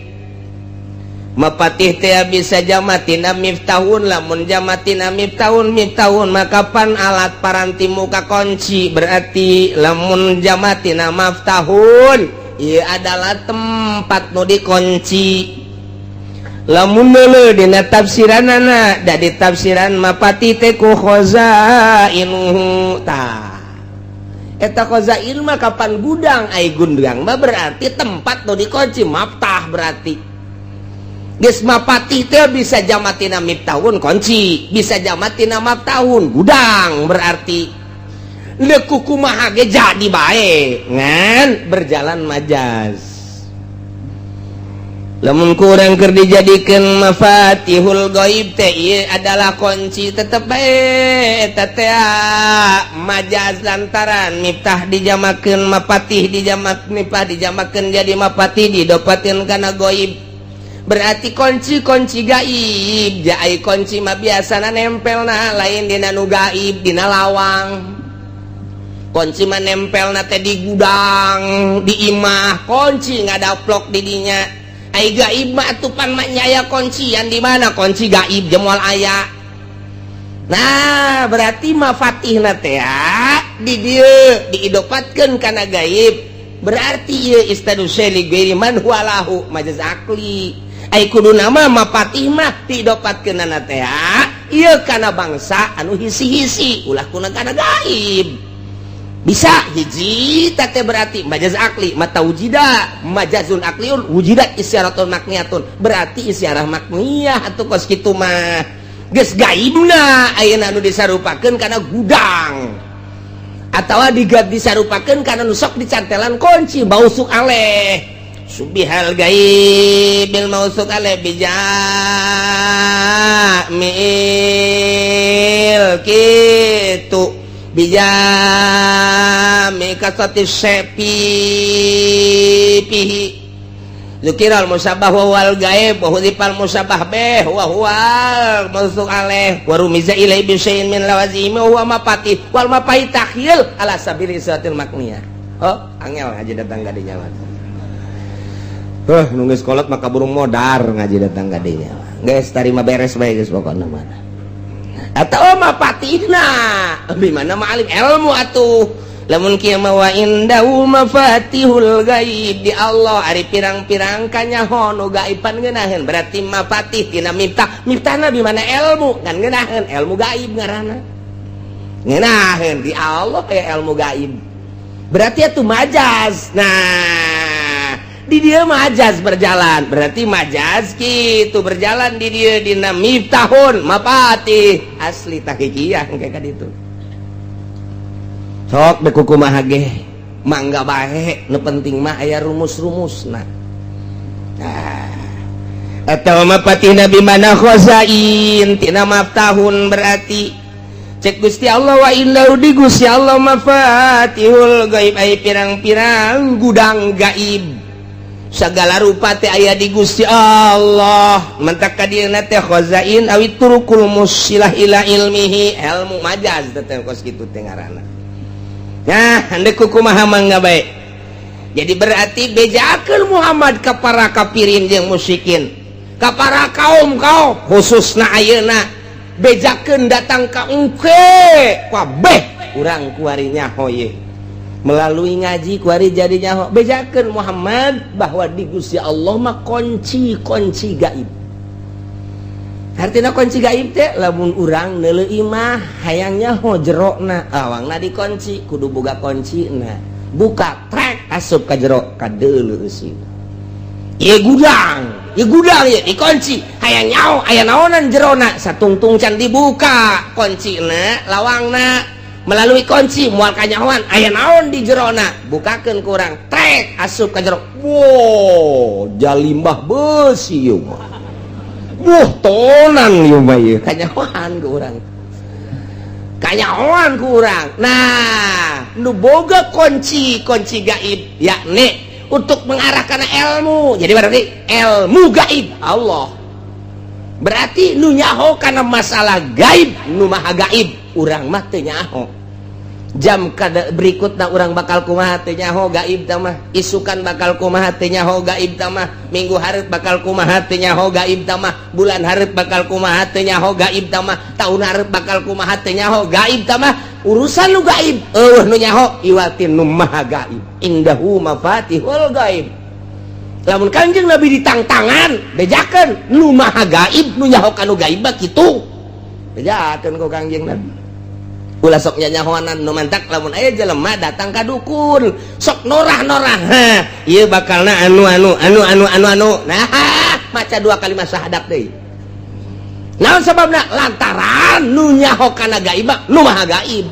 Mapatih teh bisa jamatina miftahun. Lamun jamatina miftahun, miftahun maka pan alat paranti muka kunci. Berarti lamun jamatina maftahun, ieu adalah tempat nu dikunci. Lamun dulu dina tafsiranana, da ditafsiran mapati teh ku khazainuhu. Tah, eta khazain mah kapan gudang, ai gudang mah berarti tempat nu dikunci, maftah. Berarti geus mapatih teh bisa jamatina miftahun kunci, bisa jamatina maftahun gudang. Berarti kumaha ge jadi bae, ngan berjalan majaz. Lamun kurang keur dijadikeun mafatihul gaib teh ieu adalah kunci, tetep bae eta teh majaz, lantaran miftah dijamakeun mapatih, dijamak miftah dijamakeun jadi mapatih, didopateun kana gaib, berarti kunci-kunci gaib. Jai kunci mah biasana nempel na lain dina nu gaib, dina lawang. Kunci mah nempel na teh di gudang, di imah, kunci ngadaplok di dinya. Ai gaib mah atupan mah aya kuncian di mana? Kunci gaib jemoal aya. Nah, berarti mafatihna teh di dieu diidopatkeun kana gaib, berarti ieu istadu syai ghairi man huwa lahu, majaz akli. Ai kudu nama mapatih mah diidopatkeun teh ieu kana bangsa anu hisi-hisi, ulah kuna kana gaib. Bisa hiji tete, berarti majaz akli mata wujida majazun akliun wujidat isyaratun makniyatun, berarti isyarah makniyah atau kos kitu mah. Geus gaibna ayeuna anu disarupakeun kana gudang atawa digat disarupakeun kana nu sok dicantelan kunci mausuk aleh, subihal gaibil mausuk aleh bijamil kitu, bijami kasati sepi pihi. Zukiral musabah wa wal gaib wa hudifal musabah bih wa huwal mausuk alaih wa rumiza ilaihi bi syai'in min lawazimi wa huwa mapatih wal mapai takhyil ala sabili satil makniyah. Oh, angel ngaji datang ka dinya mah. Huh, nu geus kolot maka burung modar ngaji datang ka dinya. Geus tarima beres bae geus pokona mah. Atau mapatihna di mana ma'alim ilmu atuh. Lamun kieu mah wa indahu mafatihul gaib, di Allah ari pirang-pirang kanyaho nu gaiban ngeunaheun. Berarti mafatih tina miftah, miftahna di mana ilmu kan ngeunaheun, ilmu gaib ngaranna. Ngeunaheun di Allah aya ilmu gaib. Berarti itu majaz. Nah, di dia majaz berjalan. Berarti majaz gitu berjalan di dia dina miftahun mapatih asli tahqiqiyah kayak kitu. Sok dek kumaha ge mangga bae, nu penting mah aya rumus-rumusna. Nah, atau mapatih nabi mana khazain tina maftahun berarti cek Gusti Allah wa innahu di Gusti Allah mafatihul gaib ai pirang-pirang gudang gaib segala rupa teh aya di Gusti Allah mentak ka dieuna teh khazain awi turukul musilah ila ilmihi ilmu majaz teh kos kitu teh ngaranna. Nah, handek kumaha mangga bae. Jadi berarti bejakeun Muhammad ka para kafirin jeung musyrikin, ka para kaum-kaum khususna ayeuna bejakeun datang ka engke kabeh urang kuari nyaho ye. Melalui ngaji kuari jadi nyaho bejakeun Muhammad bahwa di Gusti Allah mah kunci-kunci gaib. Artinya kunci gaib teh lamun urang neuleuh imah hayang nyaho jerona awangna dikunci kudu boga kuncina buka trek asup ka jero kadeuleuh eusina. Ieu gudang, ieu gudang ieu dikunci hayang nyaho aya naonan jerona satungtung can dibuka kuncina lawangna melalui kunci moal kanyahoan aya naon di jerona bukakeun ku urang trek asup ka jero. Wow, jalimbah beusi ieu mah. Wah, tonan ieu mah ieu kanyahoan ku urang. Kanyahoan ku urang. Nah, nu boga kunci-kunci gaib yakni untuk mengarahkan ilmu. Jadi berarti ilmu gaib Allah. Berarti nu nyaho kana masalah gaib, nu maha gaib, urang mah teu nyaho. Jam kada berikutna urang bakal kumaha teu nyaho gaib tah mah, isukan bakal kumaha teu nyaho gaib tah mah, minggu hareup bakal kumaha teu nyaho gaib tah mah, bulan hareup bakal kumaha teu nyaho gaib tah mah, taun hareup bakal kumaha teu nyaho gaib tah mah, urusan nu gaib eueuh nu nyaho iwatin nu maha gaib. Indahu mafatihul gaib. Lamun Kanjeng Nabi ditangtangan bejakeun nu maha gaib nu nyaho kanu gaib mah kitu. Bejakeun ku Kangjeng Nabi. Ulah sok nyanyahoanan nu mantak lamun aya jelema datang ka dukun sok norah-norah ha ieu bakalna anu anu anu anu anu anu nah maca dua kalimat syahadat deui. Naon sababna? Lantaran nu nyaho kana gaib nu maha gaib.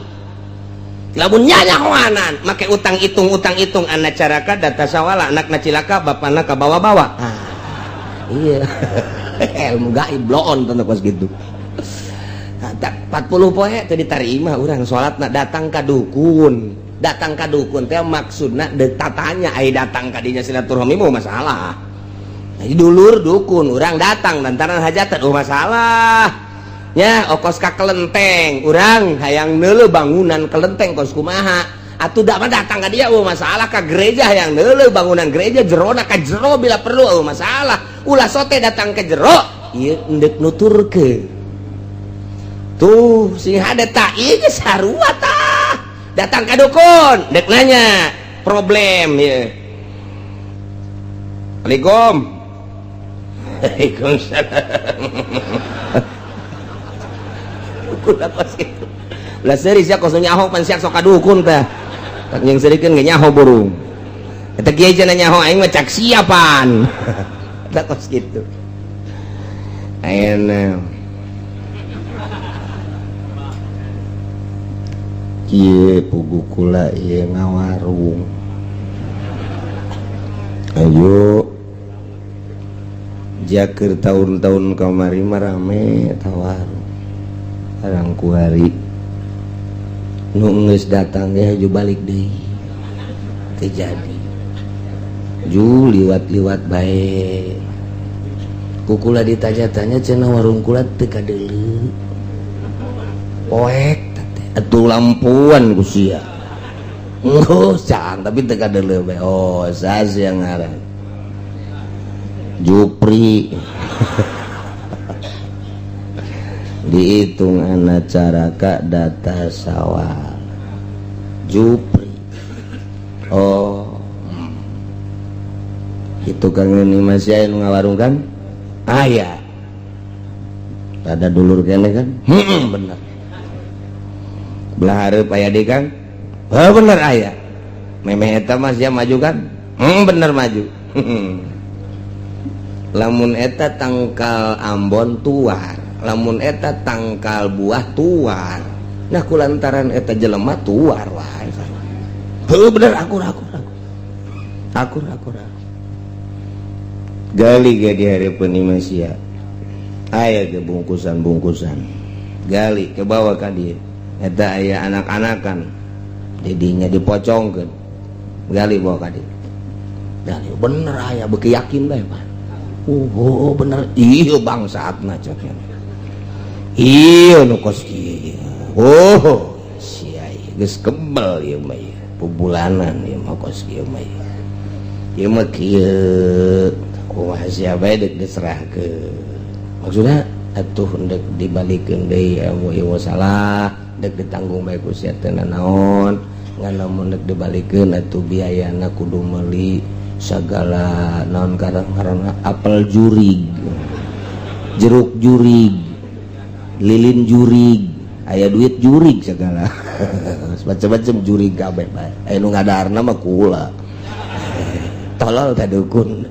Lamun nyanyahoanan make utang hitung anak caraka data sawala anakna cilaka bapana kabawa-bawa. Ah, iya ilmu gaib bloon tentu kos gitu. 40 poe teu ditarima urang salatna datang ka dukun. Datang ka dukun teh maksudna deuk tatanya ai datang ka dinya silaturahmi mah masalah. Jadi dulur dukun urang datang lantaran hajatan oh masalah. Nya okos ka kelenteng urang hayang neuleuh bangunan kelenteng kos kumaha. Atuh da mah datang ka dia oh masalah ka gereja hayang neuleuh bangunan gereja jerona ka jero bila perlu oh masalah. Ulah sote datang ke jero ieu endek nuturkeun. Tuh sing hade tak ieu geus sarua tah. Datang ka dukun dek nanya problem ieu. Assalamualaikum. Waalaikumsalam. Dukun apa sih itu? Lah seuri sia kos nyaho pan sia sok ka dukun tah. Tak yang serikeun ge nyaho burung. Eta kieu cenah nyaho aing mah cak siapan. Eta kos kitu. Ayeuna kieu pugu kula ieu ngawarung. Ayo jakeur tahun-tahun kamari mah rame tawarung. Arang kuari nu geus datang ge haju balik deui. Teu jadi. Ju liwat-liwat bae. Ku kula ditanya-tanya cenah warung kula teu kadeuleu. Poek atuh lampuan ku sia. Geus cang tapi teu kadeuleu bae. Oh, sas yang ngaran. Jupri. Dihitung anak caraka data sawal. Jupri. Oh. Itu Kang ini masih aya nu ngawarung kan? Aya. Ada dulur kene kan? Heeh, bener. Belah hareup aya deui, Kang. Oh, bener aya. Memeh eta mah sia maju kan? Bener maju. Lamun eta tangkal ambon tuar, lamun eta tangkal buah tuar. Nah, kulantaran eta jelema tuar wae. Heuh, bener, akur akur akur. Akur akur akur. Gali ge di hareupeun imah sia. Aya ge bungkusan-bungkusan. Gali ke bawah ka dieu. Eta aya anak-anakan. Jadinya dipocongkeun. Gali bawa ka dieu. Gali bener aya, beuki yakin bae, Pak. Oh, bener. Iya bangsatna cek. Iya nu kos kieu. Oh, sia geus kebel ieu mah ieu. Pubulanan ieu mah kos kieu mah ieu. Ieu mah kieu. Kumaha sia bae deuk diserahkeun. Maksudna atuh ndek dibalikeun deui ilmu ieu salah, dek ditanggung bae ku sia teu nanaon. Ngan lamun dek dibalikeun atuh biayana kudu meuli segala naon karang-karang, apel jurig, jeruk jurig, lilin jurig, aya duit jurig, segala macam-macam jurig kabeh bae. Aya nu ngadaharna mah kula tolol teh dukun.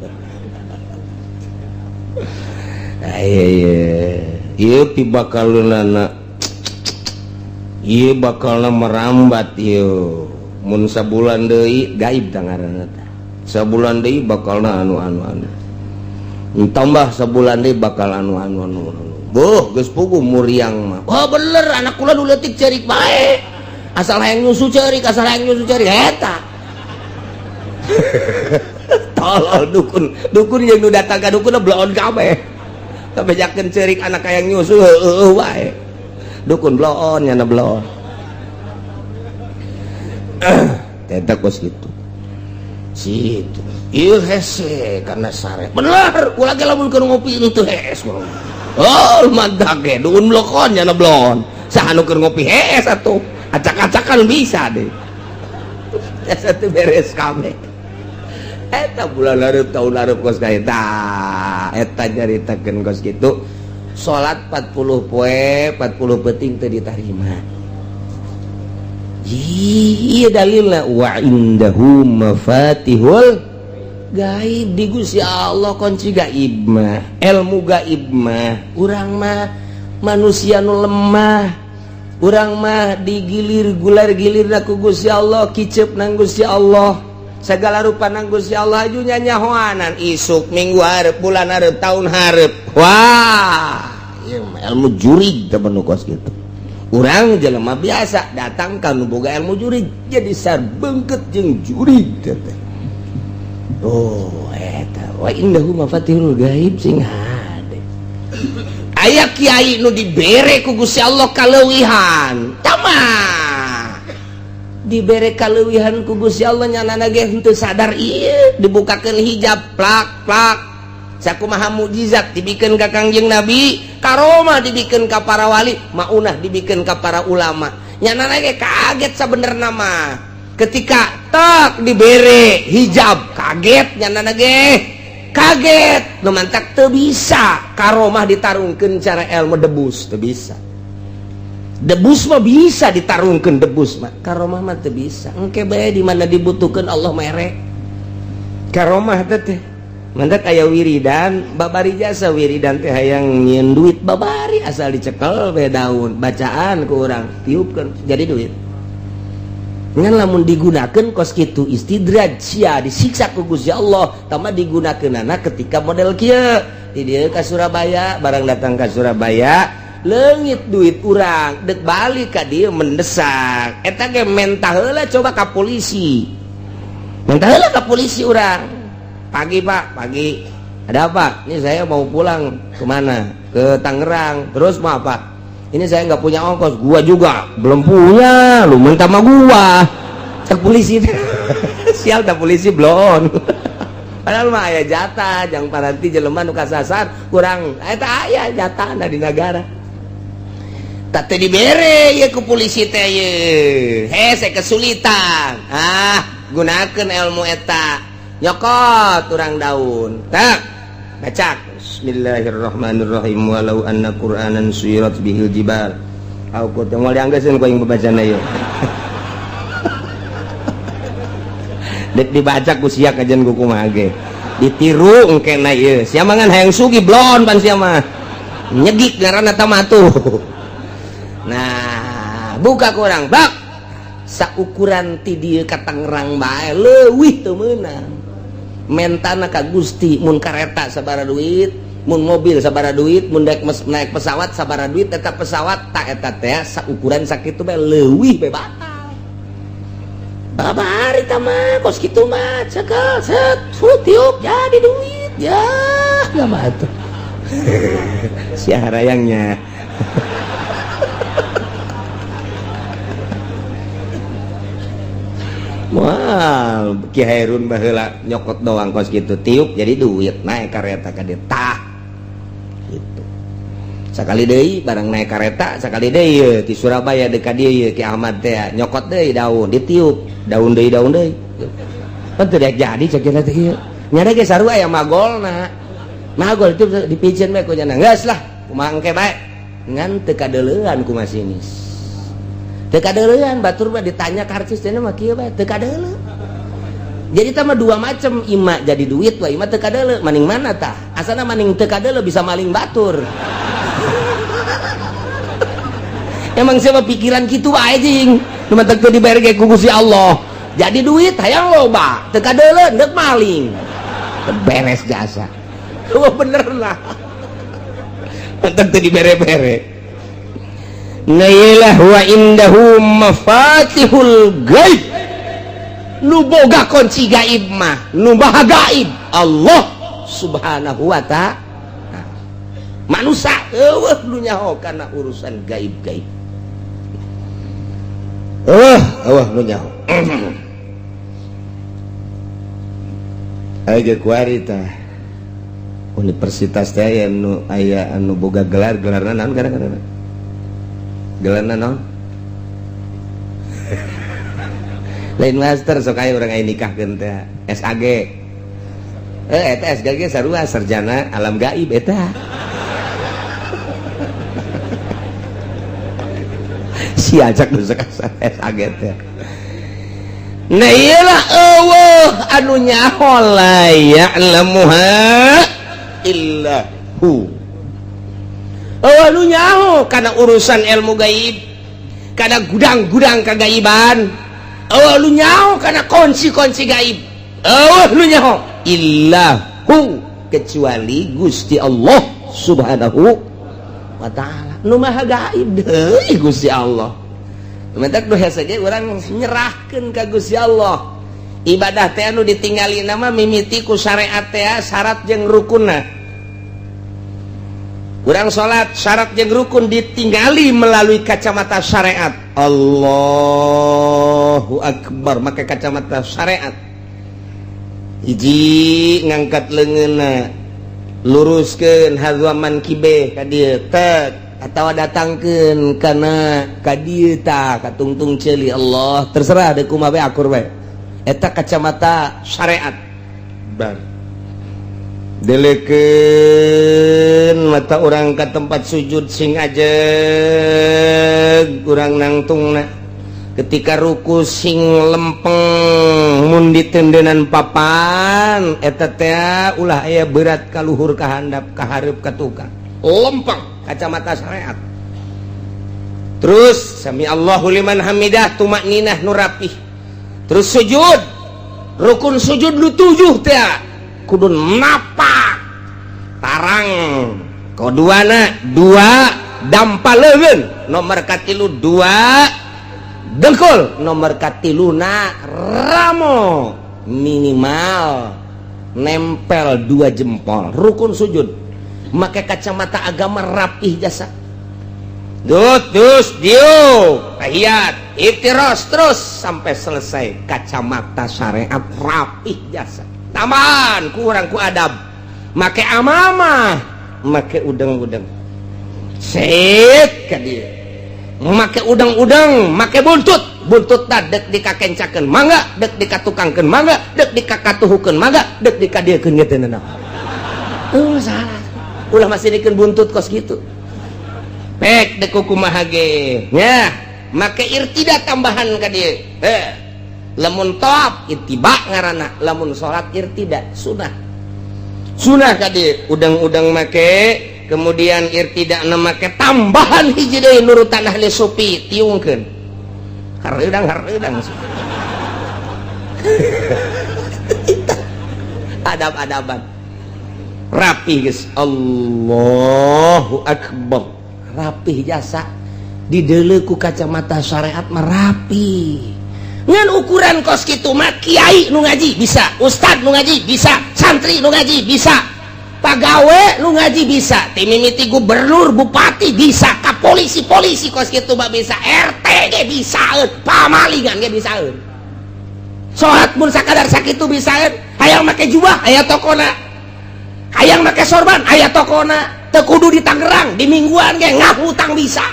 Aya ieu pibakaleunana ieu bakalna merambat ieu. Mun sabulan deui gaib tangaranna teh. Sabulan deui bakalna anu anu anu, tambah sabulan deui bakal anu anu anu anu. Boh, geus puguh muriang mah. Oh, bener, anak kula nu leutik ceurik bae, asal hayang nyusu ceurik, asal hayang nyusu ceurik. Eta tolol dukun. Dukun yang nu datang ka dukun bloon kabeh. Kabejakeun ceurik anak hayang nyusu heueuh wae. Dukun bloon, nyana bloon. Eta kos kitu. Situ. Ieu hese karena sare. Bener, kula ge lamun keur ngopi teu hees. Oh, mantap ge, dukun blokon, nyana bloon. Saha nu keur ngopi hees atuh? Acak-acakan bisa deh. Eta teu beres kabeh. Eta bulan hareup, tahun hareup kos ka eta. Eta nyaritakeun kos kitu. Salat 40 poe, 40 peuting teu ditarima. Iya, dalilna wa indahu mafatihul gaib, di Gusti Allah kunci gaib mah, ilmu gaib mah. Urang mah manusia nu lemah, urang mah digilir gular gilir ku Gusti Allah, kicep nang Gusti Allah, segala rupa nang Gusti Allah. Aju nyanyahoanan isuk, minggu hareup, bulan hareup, tahun hareup. Wah, ieu mah ilmu jurig teh nu kos kitu. Urang jelema biasa datang ka nu boga ilmu jurig jadi sarbengket jeung jurig teh. Oh, eta wa indahu mafatihul gaib sing hade. Aya kiai nu dibere ku Gusti Allah kaleuwihan, tama dibere kaleuwihan ku Gusti Allah, nyanana ge henteu sadar ieu dibukakeun hijab plak plak. Sakumaha mukjizat dibikeun ka Kangjeng Nabi, karomah dibikeun ka para wali, maunah dibikeun ka para ulama. Nyanana ge kaget sabenerna mah. Ketika tak dibere hijab kaget, nyanana ge kaget. Nu mantak teu bisa karomah ditarungkeun cara ilmu debus, teu bisa. Debus mah bisa ditarungkeun, debus mah, karomah mah teu bisa. Engke bae di mana dibutuhkeun Allah mere karomah teh teh. Mantak aya wiridan babari jasa, wiridan teh hayang nyieun duit babari, asal dicekel we daun bacaan ku urang tiupkeun jadi duit. Ngan lamun digunakeun kos kitu istidraj, sia disiksa ku Gusti Allah. Tama digunakeunana ketika model kieu di dieu ka Surabaya, barang datang ka Surabaya leungit duit urang, dek balik ka dieu mendesak. Eta ge mentah heula coba ka polisi, mentah heula ka polisi urang. Pagi, Pak, pagi. Ada apa? Ini saya mau pulang. Kemana? Ke Tangerang. Terus mau apa? Ini saya nggak punya ongkos. Gua juga belum punya. Lu minta sama gua. Cek polisi. Sial, tak polisi belum. Padahal mah aya jatah, jang paranti jelema nu kasasar kurang. Eta aya jatah di negara. Tak teu dibere ye ku polisi teh ye. Hese kesulitan. Ah, gunakeun ilmu eta. Nyokot urang daun tak baca bismillahirrahmanirrahim, walau anna qur'anan suyirat bihil jibal. Aku teh moal dianggeuskeun ku aing babacana ieu. Dek dibaca ku sia kajian ku kumaha ge. Ditiru engkena ieu. Sia mah ngan hayang sugih blon pan sia mah. Nyegik ngaranna tamatuh. Nah, buka kurang bak saukuran ti dieu ka Tangerang bae leuwih teu meunang. Mentana ka Gusti mun kareta sabaraha duit, mun mobil sabaraha duit, mun daek naik pesawat sabaraha duit, eta pesawat tak eta teh saukuran sakitu bae leuwih bae batal. Babari tah mah kos kitu mah cekel set tiup jadi duit ya mah atuh. Si harayangnya. Wah, Ki Hairun baheula nyokot doang kos gitu tiup jadi duit naik kareta ka dieu tah gitu. Sakali deui barang naik kareta sakali deui ye ti Surabaya deui ka dieu ye Ki Ahmad teh nyokot deui daun ditiup daun deui daun deui. Pan teu daek jadi cek kita teh ieu. Nya ge sarua aya magolna. Magol itu dipiceun bae ku nya geus lah kumaha engke bae ngan teu kadeuleuan ku masinis. Teu kadeuleuan batur mah ditanya karcis teh mah kieu bae teu kadeuleu. Jadi tah mah dua macam ima jadi duit wa ima teu kadeuleu maning mana tah? Asana maning teu kadeuleu bisa maling batur. Emang siapa pikiran kitu wae jing. Nu mah teu dibayar ge ku Gusti Allah. Jadi duit hayang loba, teu kadeuleu deuk maling. Teu beres jasa. Wah bener lah. Mantap teu dibere-bere. Nailah wa indahu mafatihul gaib. Nu boga kunci gaib mah, nu maha gaib Allah Subhanahu wa ta'ala. Manusia eueuh nu nyaho kana urusan gaib-gaib. Eueuh nu nyaho. Aya ge kuari tah. Universitas teh aya nu aya anu boga gelar, gelarna naon gara-gara? Gelarna naon? Lain master sok aya urang aya nikahkeun teh SAG. Eta SAG sarua sarjana alam gaib eta. Si ajak nu sok SAG teh. Nah iyalah eueuh anu nyaho la ya'lamuha illa hu. Eueuh nu nyaho kana urusan ilmu gaib, kana gudang-gudang kagaiban. Eueuh nu nyaho kana kunci-kunci gaib. Eueuh nu nyaho illa hu, kecuali Gusti Allah Subhanahu wa ta'ala. Nu maha gaib deui Gusti Allah. Mentak nu hese ge urang nyerahkeun ka Gusti Allah. Ibadah teh anu ditinggali nama mimiti ku syariat teh syarat jeung rukunna. Urang salat syarat jeung rukun ditinggali melalui kacamata syariat. Allahu akbar make kacamata syariat. Hiji ngangkat leungeunna, luruskeun hadzaman kibe ka dieu tek atawa datangkeun kana ka dieu tah ka tungtung ceuli Allah terserah deui kumaha bae akur bae. Eta kacamata syariat. Bar delekeun mata urang ka tempat sujud sing ajeg urang nangtungna. Ketika ruku sing lempeng mun ditendenan papan eta teh ulah aya berat ka luhur ka handap ka hareup ka tukang. Lempeng kacamata syariat. Terus sami Allahu liman hamidah tumakninah nu rapih. Terus sujud rukun sujud nu 7 teh kudu napak tarang koduana 2 dampa leungeun nomor katilu 2 dengkul nomor katiluna ramo minimal nempel 2 jempol rukun sujud make kacamata agama rapih jasa. Dut dus diu tahiyat iftiros terus sampai selesai kacamata syariat rapih jasa. Tambahan kurang ku adab make amamah make udeng-udeng set ka dieu make udeng-udeng make buntut buntut ta dek dikakencakeun mangga dek dikatukangkeun mangga dek dikakatuhukeun mangga dek dikadiekeun ge teu nanaon. Salah ulah masih dikeun buntut kos gitu. Pek dek kumaha ge nya make irtida tambahan ka dieu. Lamun tawaf ittiba ngaranna, lamun salat irtida sunah. Sunah ka dieu udang-udang make, kemudian irtida na make tambahan hiji deui nurutan ahli sufi tiungkeun. Hareudang hareudang. Adab-adaban. Rapi geus. Allahu akbar. Rapih jasa dideuleu ku kacamata syariat mah rapi. Ngan ukuran kos kitu mah kiai nu ngaji bisa, ustad nu ngaji bisa, santri nu ngaji bisa, pagawe nu ngaji bisa, ti mimiti gubernur, bupati bisa, ka polisi-polisi kos kitu mah bisa, RT ge bisaeun, pamalingan ge bisaeun. Salat mun sakadar sakitu bisaeun, hayang make jubah aya tokona, hayang make sorban aya tokona. Teu kudu di Tangerang, di mingguan ge ngahutang bisa.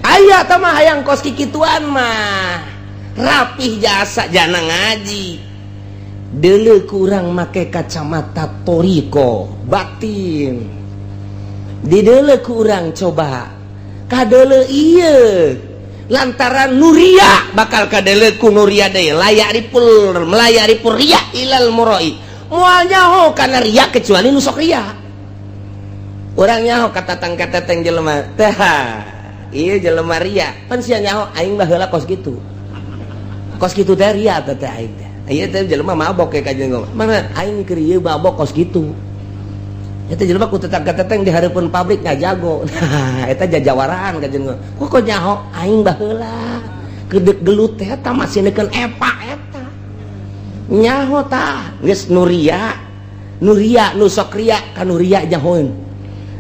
Aya tah mah hayang kos kikituan mah. Rapih jasa jana ngaji. Deuleu kurang make kacamata toriko batin. Dideuleu kurang coba. Kadeuleu ieu lantaran nuria bakal kadeuleu ku nuria deui layak ripul melayak ripul riya ilal muroi. Moal nyaho kana riya kecuali nu sok riya. Urang nyaho katatang kateteng jelema teh ieu jelema ria pan sia nyaho aing baheula kos kitu teh ria teh teh aing teh ieu teh jelema mabok ka jeung mana aing keur ieu mabok kos kitu eta jelema ku tetang kateteng di hareupeun pabrik ngajago. Nah eta jajawaraan ka jeung kok nyaho aing baheula kedek gelut teh eta masih neukeun epa eta nyaho tah geus nuria nuria nu sok ria ka nuria nyahoeun.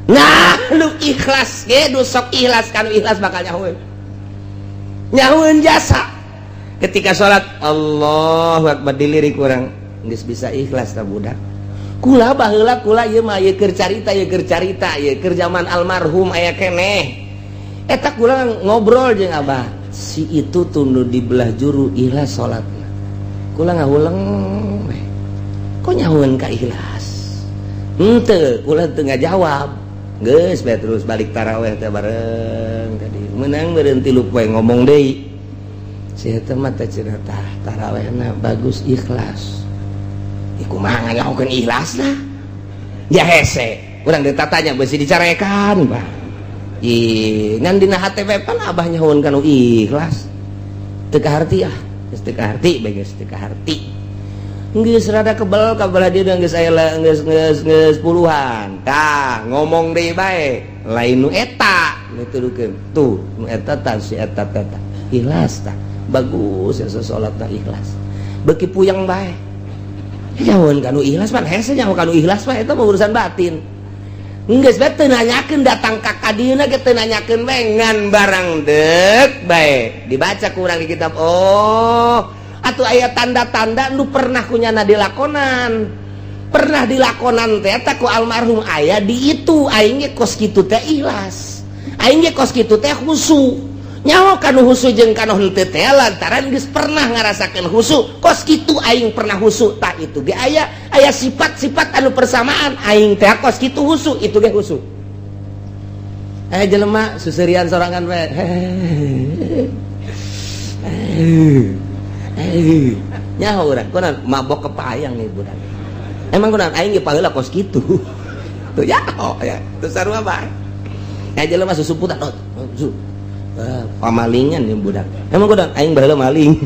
Nah lu ikhlas ge nu sok ikhlas kan ikhlas bakal nyahoeun. Nyahoeun jasa ketika salat Allahu akbar dilirik urang geus bisa ikhlas ta budak. Kula baheula kula ieu mah ieu keur carita ieu keur carita ieu keur zaman almarhum aya keneh. Eta kula ngobrol jeung abah, si itu tunduh di belah juru ikhlas salatna. Kula ngahuleng we. Kok nyahoeun ka ikhlas? Henteu, kula teu ngajawab. Geus bae terus balik taraweh teh bareng tadi. Menang meureun 3 poe ngomong deui. Si eta mah teh cenah tah tarawehna bagus ikhlas. Ih kumaha nganyahokeun ikhlasna? Ya hese. Urang ditatanya beusi dicarekan, Bah. Ih, ngan dina hate we pan abah nyahoeun kana ikhlas. Teu kaharti ah, geus teu kaharti bae geus teu kaharti. Geus rada kebel ka belah dieu geus aya geus geus geus puluhan. Tah, ngomong deui bae, lain nu eta nu tudukeun. Tuh, nu eta tah si eta teh tah. Ikhlas tah. Bagus ya salatna ikhlas. Beuki puyeng bae. Nyahoeun ka nu ikhlas pan hese nyaho ka nu ikhlas mah eta mah urusan batin. Geus bae teu nanyakeun datang ka kadieuna ge teu nanyakeun bae ngan barang deuk bae. Dibaca ku urang di kitab. Oh, atuh aya tanda-tanda nu pernah kunyana dilakonan. Pernah dilakonan teh eta ku almarhum aya di itu aing ge kos kitu teh ikhlas. Aing ge kos kitu teh khusu. Nyaho kanu khusu jeung kanu henteu teh lantaran geus pernah ngarasakeun khusu. Kos kitu aing pernah khusu tah itu ge aya aya sifat-sifat anu persamaan aing teh kos kitu khusu itu ge khusu. Jelema susurian sorangan we. Nyaho urang kunaon mabok kepayang nih budak. Emang kunaon aing ge paheula kos kitu. Tuh nyaho ya, tuh sarua bae. Ya jelema susuputan oh, su. Pamalingan nih budak. Emang kunaon aing baheula maling.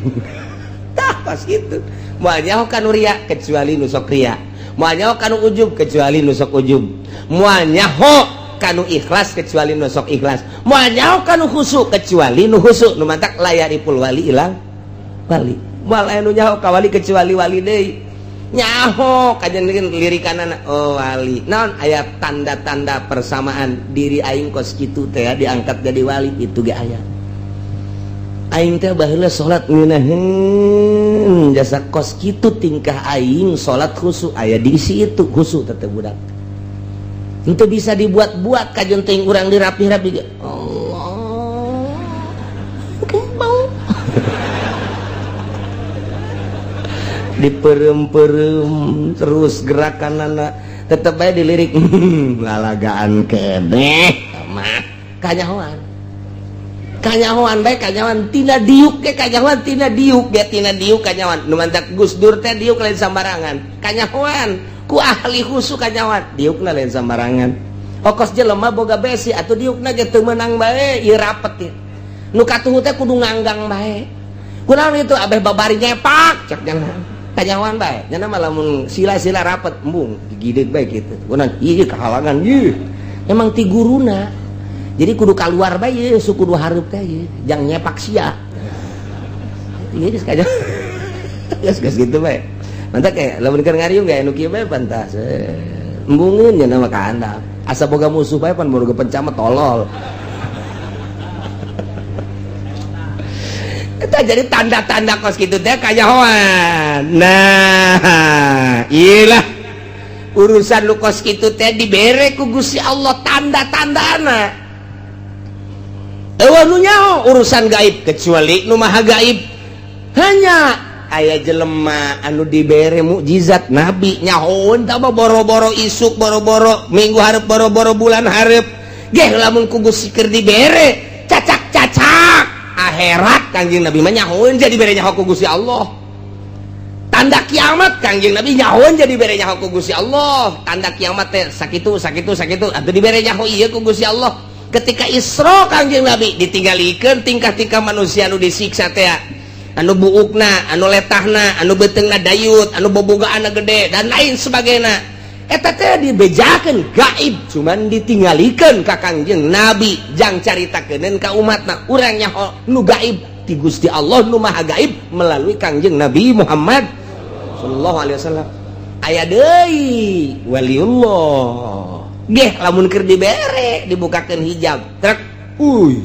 Tah pas kitu. Moal nyaho ka nu ria kecuali nu sok ria. Moal nyaho ka nu ujub kecuali nu sok ujub. Moal nyaho ka nu ikhlas kecuali nu sok ikhlas. Moal nyaho ka nu khusu kecuali nu khusu. Nu mantak layaripul wali ilang wali. Moal aya nu nyaho ka wali kecuali wali deui. Nyaho kajen lirikanana oh wali. Naon aya tanda-tanda persamaan diri aing kos kitu teh diangkat jadi wali itu ge aya. Aing teh baheula salat ngeunaheun jasa kos kitu tingkah aing salat khusu aya diisi itu khusu teh budak. Henteu bisa dibuat-buat kajen teuing urang dirapih-rapi ge. Allah. Bau. Diperem-perem terus gerakan anak tetep aja dilirik lalagaan keneh. mah kanyahoan. Kanyahoan bae kanyahoan tina diuk ge kanyahoan tina diuk ge tina diuk kanyahoan. Nu mantak Gus Dur teh diuk lain sambarangan. Kanyahoan ku ahli khusus kanyahoan diukna lain sambarangan. Okos jelema boga besi atuh diukna ge teu meunang bae ieu rapet ieu. Nu katuhu teh kudu nganggang bae. Kunaon itu abeh babari nyepak cek jangan. Kanyahoan bae. Nya mah lamun sila-sila rapet embung digideg bae kitu. Kunaon ieu kahalangan ieu. Emang ti guruna. Jadi kudu keluar bae ieu su kudu hareup teh ieu, jang nyepak sia. Ieu geus kaja. Geus geus kitu bae. Mantap kayak lamun keur ngariung ge anu kieu bae pantas. Embungeun nya mah ka handap. Asa boga musuh bae pan boga pencamat tolol. Eta jadi tanda-tanda kos kitu teh kanyahoan. Nah, iyalah urusan lu kos kitu teh dibere ku Gusti Allah tanda-tandana. Eueuh nu nyaho urusan gaib kecuali nu maha gaib. Hanya aya jelema anu dibere mukjizat nabi nyahoeun tah boro-boro isuk, boro-boro minggu hareup, boro-boro bulan hareup. Geh lamun ku Gusti keur dibere cacak-cacak akhirat Kangjeng Nabi mah nyahoeun jadi bere nyaho ku Gusti Allah. Tanda kiamat Kangjeng Nabi nyahoeun jadi bere nyaho ku Gusti Allah. Tanda kiamat teh sakitu sakitu sakitu atuh dibere nyaho ieu ku Gusti Allah. Ketika Isra Kangjeng Nabi ditinggalikeun tingkah-tingkah manusia anu disiksa teh, anu buukna, anu letahna, anu beuteungna dayut, anu bobogaanna gede dan lain sebagainya. Eta teh dibejakeun gaib cuman ditinggalikeun ka Kangjeng Nabi jang caritakeun ka umatna. Urang nyaho nu gaib ti Gusti Allah nu maha gaib melalui Kangjeng Nabi Muhammad sallallahu alaihi wasallam. Aya deui waliullah geh lamun keur dibere dibukakeun hijab trek uy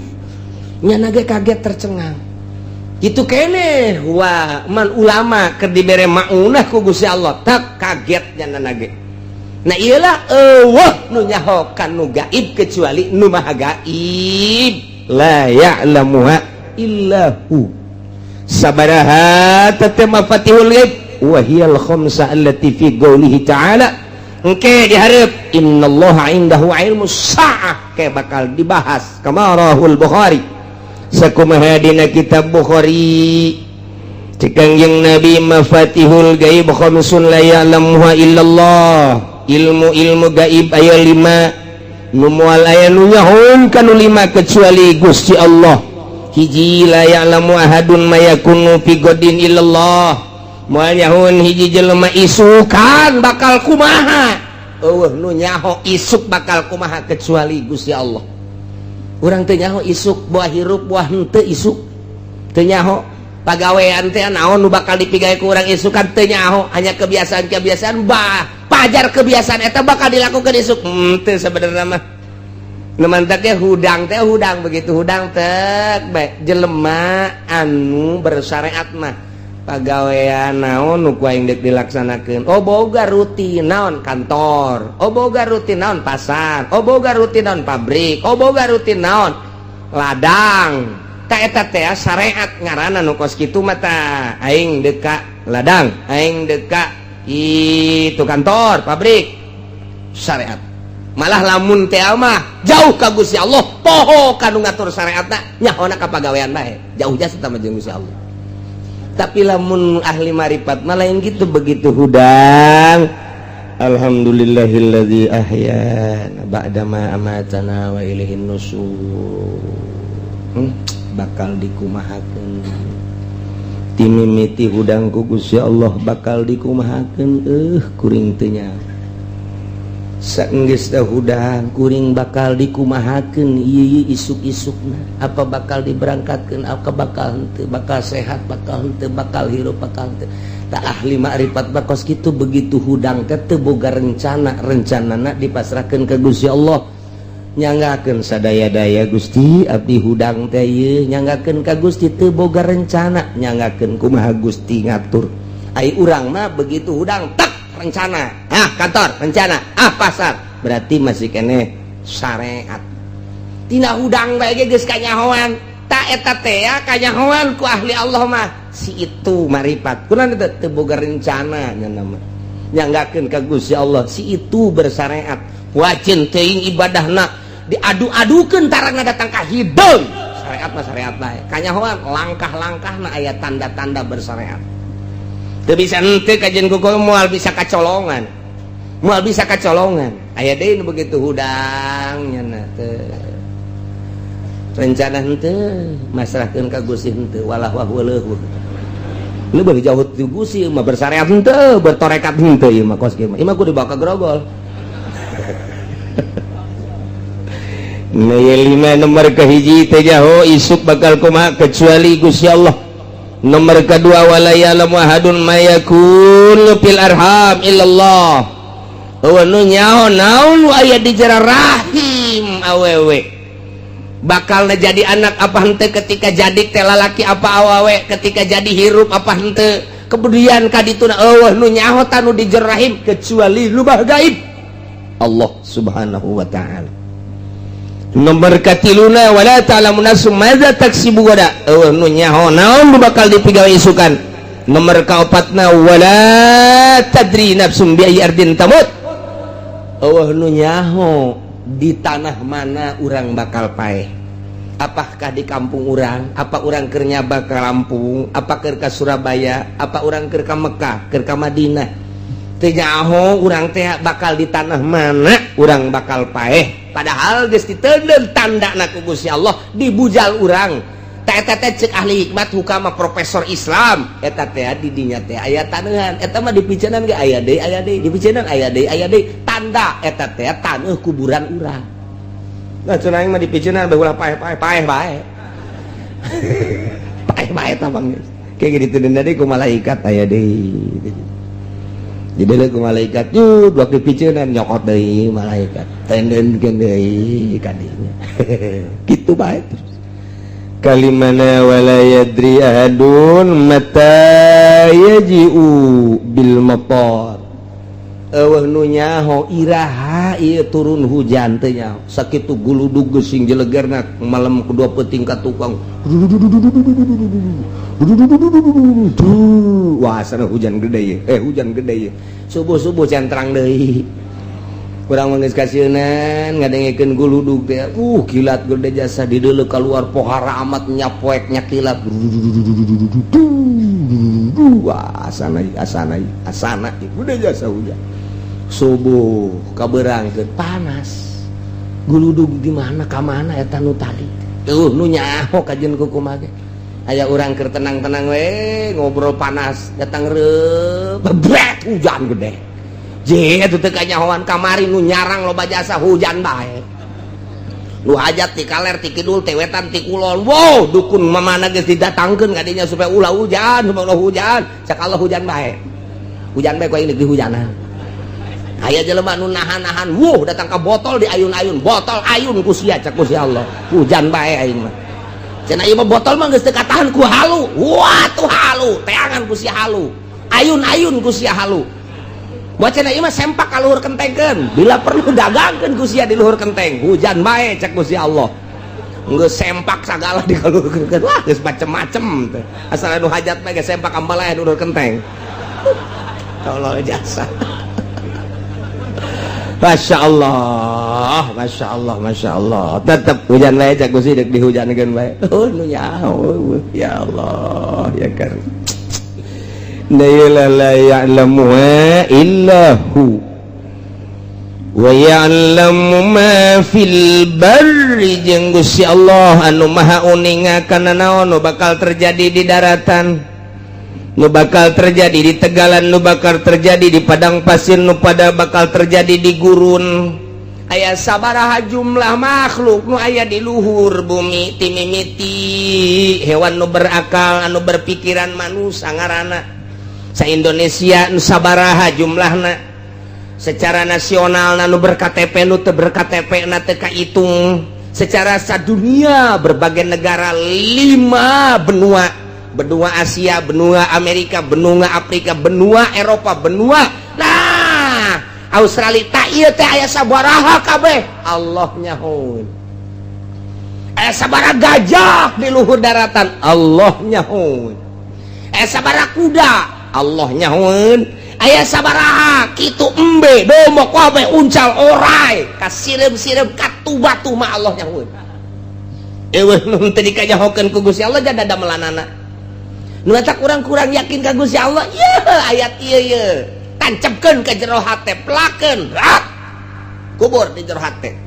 nyana ge kaget tercengang. Itu keneh wa man ulama keur dibere maunah ku Gusti Allah tak kaget nyana ge. Nah iyalah eueuh nu nyaho kan nu gaib kecuali nu maha gaib. La ya'lamuha illa hu. Sabaraha tatama mafatihul ghaib wa hiyal khamsa allati fi qoulihi ta'ala. Engke dihareup innallaha indahu ilmus saah ke bakal dibahas kama rahul Bukhari. Sakumaha dina kitab Bukhari cek Kangjeng Nabi mafatihul gaib khamsun la ya'lamuha illallah. Ilmu-ilmu gaib aya 5 nu moal aya nu nyahoeun kanu 5 kecuali Gusti Allah. Hiji la ya'lamu ahadun ma yakunu fi godin illallah. Moal nyahoeun hiji jelema isukan bakal kumaha. Eueuh nu nyaho isuk bakal kumaha kecuali Gusti Allah. Urang teu nyaho isuk buah hirup buah henteu isuk. Teu nyaho pagawean teh naon nu bakal dipigawe ku urang isukan teu nyaho, hanya kebiasaan-kebiasaan bah pajar kebiasaan eta bakal dilakukan isuk. Teu sebenarnya mah. Nu mantak ge hudang teh hudang begitu hudang teh bae jelema anu bersyariat mah pagawean naon nu ku aing deuk dilaksanakeun. Oh boga rutin naon kantor, oh boga rutin naon pasar, oh boga rutin naon pabrik, oh boga rutin naon ladang. Ta eta teh syariat ngaranna nu kos kitu mah tah aing deuk ka ladang, aing deuk ka itu kantor, pabrik, syariat. Malah lamun teh mah jauh ka Gusti Allah, poho ka nu ngatur syariatna, nyahona ka pagawean bae, jauh jasa tah jeung Gusti Allah. Tapi lamun ahli marifat mah lain gitu, begitu hudang alhamdulillahilladzi ahyana ba'dama amatana wa ilaihin nusur. Bakal dikumahakeun timimiti hudang ku Gusti Allah bakal dikumahakeun kuring teu nyaho. Saenggeus teh hudang kuring bakal dikumahakeun ieu isuk-isukna, apa bakal diberangkatkeun, apa bakal henteu, bakal sehat, bakal henteu, bakal hirup, bakal henteu. Tak ahli makrifat bakos kitu begitu hudang teh teu boga rencana, rencanana dipasrahkeun ka Gusti Allah. Nyanggakeun sadaya-daya Gusti abdi hudang teh ieu nyanggakeun ka Gusti teu boga rencana, nyanggakeun kumaha Gusti ngatur. Ai urang mah begitu hudang tak rencana, ah kantor rencana, ah pasar, berarti masih kene syariat. Tina hudang bae ge geus kanyahoan. Ta eta teh kanyahoan ku ahli Allah mah si itu marifat. Kunaon eta teu boga rencana nya mah. Nyanggakeun ka Gusti Allah si itu bersyariat. Wajin teuing ibadahna Diadu-adukeun tarangna datang ka hideung. Syariat mah syariat bae. Kanyahoan langkah-langkahna aya tanda-tanda bersyariat. Teu bisa henteu kajian kuku, moal bisa kacolongan. Moal bisa kacolongan. Aya deui nu begitu hudang nya teu. Rencana henteu, masrahkeun ka Gusti henteu, walah wah leuhur. Lu beuh jauh ti Gusti mah, bersyariat henteu, bertorekat henteu ieu mah, kos kieu mah. Ieu mah kudu dibawa ka grogol. Nah, lima nomor kahiji teh jaho isuk bakal kumaha kecuali Gusti Allah. Nomor kedua, wala ya'lamu ahadun ma yakunu fil arham illallah. Eueuh nu nyaho naon nu aya di jero rahim awewe. Bakal jadi anak apa henteu, ketika jadi teh lalaki apa awewe, ketika jadi hirup apa henteu. Kemudian kadituna eueuh nu nyaho tanu di jero rahim kecuali lubah gaib Allah Subhanahu wa taala. Nomor katiluna, wala ta'lamu nafsum madza taksibu gada, eueuh nu nyaho naon nu bakal dipigawe isukan. Nomor kaopatna, wala tadri nafsum bi ayyi ardin tamut, eueuh nu nyaho di tanah mana urang bakal paeh. Apakah di kampung urang, apa urang keur nyaba ke Lampung, apa keur ka Surabaya, apa urang keur ka Mekah, keur ka Madinah. Teu nyaho urang teh bakal di tanah mana urang bakal paeh. Padahal geus diteundeun tandana ku Gusti Allah dibujal urang. Teh eta teh cek ahli hikmat hukama profesor Islam, eta teh di dinya teh aya taneuhan, eta mah dipiceunan ge aya deui, aya deui, dipiceunan aya deui, aya deui, tanda eta teh taneuh kuburan urang. Nah, cenah aing mah dipiceunan bae ulah paeh-paeh, paeh bae. Paeh bae tah bang. Kayak gitu deui ku malaikat aya deui. Jadi ku malaikat yud waktu dipiceunan nyokot deui malaikat. Tendeunkeun deui ka dinya. Kitu bae terus. Kalimana wala yadri ahadun mata yaji'u bil matar. Eueuh nu nyaho iraha ieu turun hujan teh nyaho. Sakitu guludug geusing jelegerna malam kedua peuting ka tukang. Wah, sana hujan gede ye. Hujan gede ye. Subuh-subuh can terang deui. Kurang mah geus kasieunan ngadengekeun guludug teh. Kilat gede jasa dideuleu keluar pohara amat nyapoek nya kilat. Wah, asana asana asana gede jasa hujan. Subuh kaberangkeun panas. Guludug di mana ka mana eta nu tadi? Tuh nu nyaho kajeun kumaha ge. Aya urang keur tenang-tenang we ngobrol panas datang reup bebret hujan gede. Je eta teu kanyahoan kamari nu nyarang loba jasa hujan bae. Nu hajat ti kaler ti kidul ti wetan ti kulon. Wow, dukun mamana geus didatangkeun ka dinya supaya ulah hujan, supaya ulah hujan. Cak Allah hujan bae. Hujan bae ku aing di hujanan. Aya jelema nu nahan-nahan, wuh datang ka botol di ayun-ayun, botol ayun ku sia cak ku si Allah. Hujan bae aing mah. Cenah ieu mah botol mah geus teu katahan ku halu. Wah, tuh halu, teangan ku sia halu. Ayun-ayun ku sia halu. Buat cenah ieu mah sempak ka luhur kentengkeun. Bila perlu dagangkeun ku sia di luhur kenteng. Hujan bae cak ku si Allah. Geus sempak sagala di luhur kenteng. Wah, geus macem-macem teh. Asal anu hajat bae geus sempak ambalaya di luhur kenteng. Tolol jasa. Masya Allah, Masya Allah, Masya Allah. Tetep hujan bae cak Gusti deuk dihujankeun bae. Oh, nu nyaho. Ya Allah, ya Karim. La la ya'lamuha illa hu. Wa ya'lamu ma fil barri, jeung Gusti Allah anu maha uninga kana naon nu bakal terjadi di daratan, nu bakal terjadi di tegalan, nu bakal terjadi di padang pasir, nu pada bakal terjadi di gurun. Aya sabaraha jumlah makhluk nu aya di luhur bumi, timimiti hewan nu berakal anu berpikiran manusia ngaranna. Sa Indonesia nu sabaraha jumlahna secara nasional, nu ber-KTP, nu teu ber-KTP na teu kahitung. Secara sadunia berbagai negara, lima benua, benua Asia, benua Amerika, benua Afrika, benua Eropa, benua nah Australia, tak ieu teh aya sabaraha kabeh Allah nyahoeun. Aya sabaraha gajah di luhur daratan, Allah nyahoeun. Aya sabaraha kuda, Allah nyahoeun. Aya sabaraha kitu embe, domok, wabe, uncal, orai, kasireum-sireum, katu batu mah Allah nyahoeun. Eueuh nu teu dikanyahokeun ku Gusti Allah jada damelanana. Nu eta kurang-kurang yakin ka Gusti Allah, yeuh ayat ieu ye. Tancapkeun ka jero hate, pelakeun, rak. Kubur di jero hate.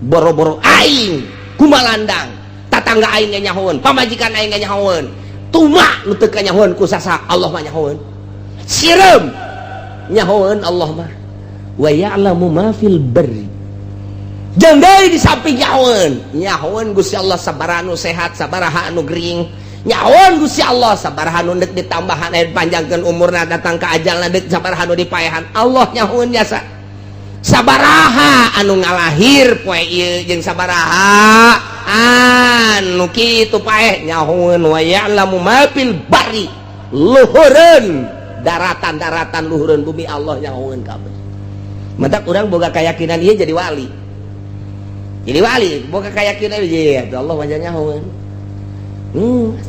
Boro-boro aing kumalandang, tatangga aing ge nyahoeun, pamajikan aing ge nyahoeun. Tuma nu teu kanyahoeun ku sasa Allah mah nyahoeun. Sireum nyahoeun Allah mah. Wa ya'lamu ma fil barri. Jeung deui di samping nyahoeun, nyahoeun Gusti Allah sabaraha anu sehat, sabaraha anu gering. Nyahoeun Gusti Allah sabaraha anu deuk ditambahan aya panjangkeun umurna datang ka ajalna deuk sabaraha anu dipaehan. Allah nyahoeun jasa. Sabaraha anu ngalahir poe ieu jeung sabaraha anu kitu paeh nyahoeun. Wa ya'lamu ma fil barri, luhureun daratan-daratan, luhureun bumi Allah nyahoeun kabeh. Matak urang boga keyakinan ieu jadi wali. Jadi wali boga keyakinan ieu ya Allah wajah nyahoeun.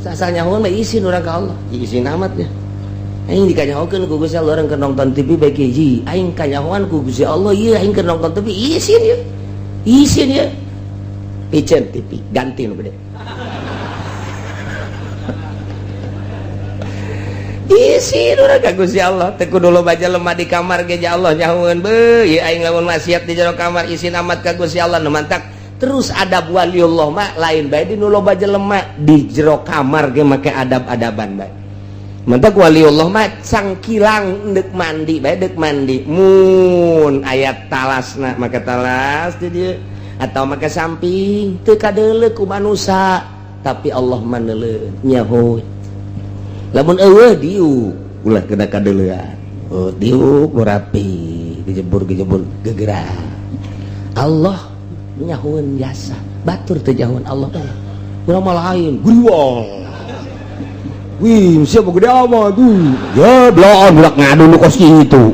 Asal nyahoeun mah isin urang ka Allah. Isin amat ya. Aing dikanyahokeun ku Gusti Allah urang keur nonton TV bae hiji. Aing kanyahoan ku Gusti Allah ieu aing keur nonton TV isin ya. Isin ya. Piceun TV ganti nu gede. Isin urang ka Gusti Allah teu kudu loba jelema di kamar ge ja Allah nyahoeun beuh ieu aing lamun maksiat di jero kamar isin amat ka Gusti Allah. Nu mantak terus adab waliullah mah lain bae di nu loba jelema di jero kamar ge make adab-adaban bae. Mantak waliullah mah cangkilang deuk mandi bae, deuk mandi mun aya talasna make talas di dieu atau make samping teu kadeuleu ku manusa tapi Allah mah neuleuh nyaho. Lamun eueuh diuk ulah kena kadeuleuan. Oh diuk nu rapi gejebur-gejebur gegeran. Allah nyahoeun jasa batur teu nyahoeun Allah mah. Urang mah lain guriwang. Wih, siapa gede amat tuh? Ya, belaan budak ngadu lu kos gitu.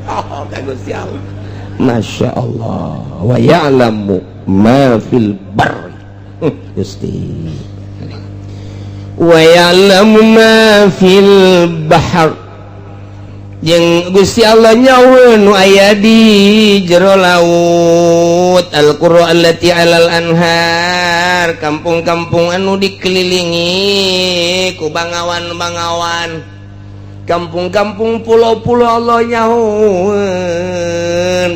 Oh, ka Gusti Allah. Masya Allah. Wa ya'lamu ma fil barri. Gusti. Wa ya'lamu ma fil bahr. Jeung Gusti Allah nyahoeun nu aya di jero laut. Al-Qur'an allati 'alal anhar, kampung-kampung anu dikelilingi ku bangawan-bangawan, kampung-kampung pulau-pulau Allah nyahoeun.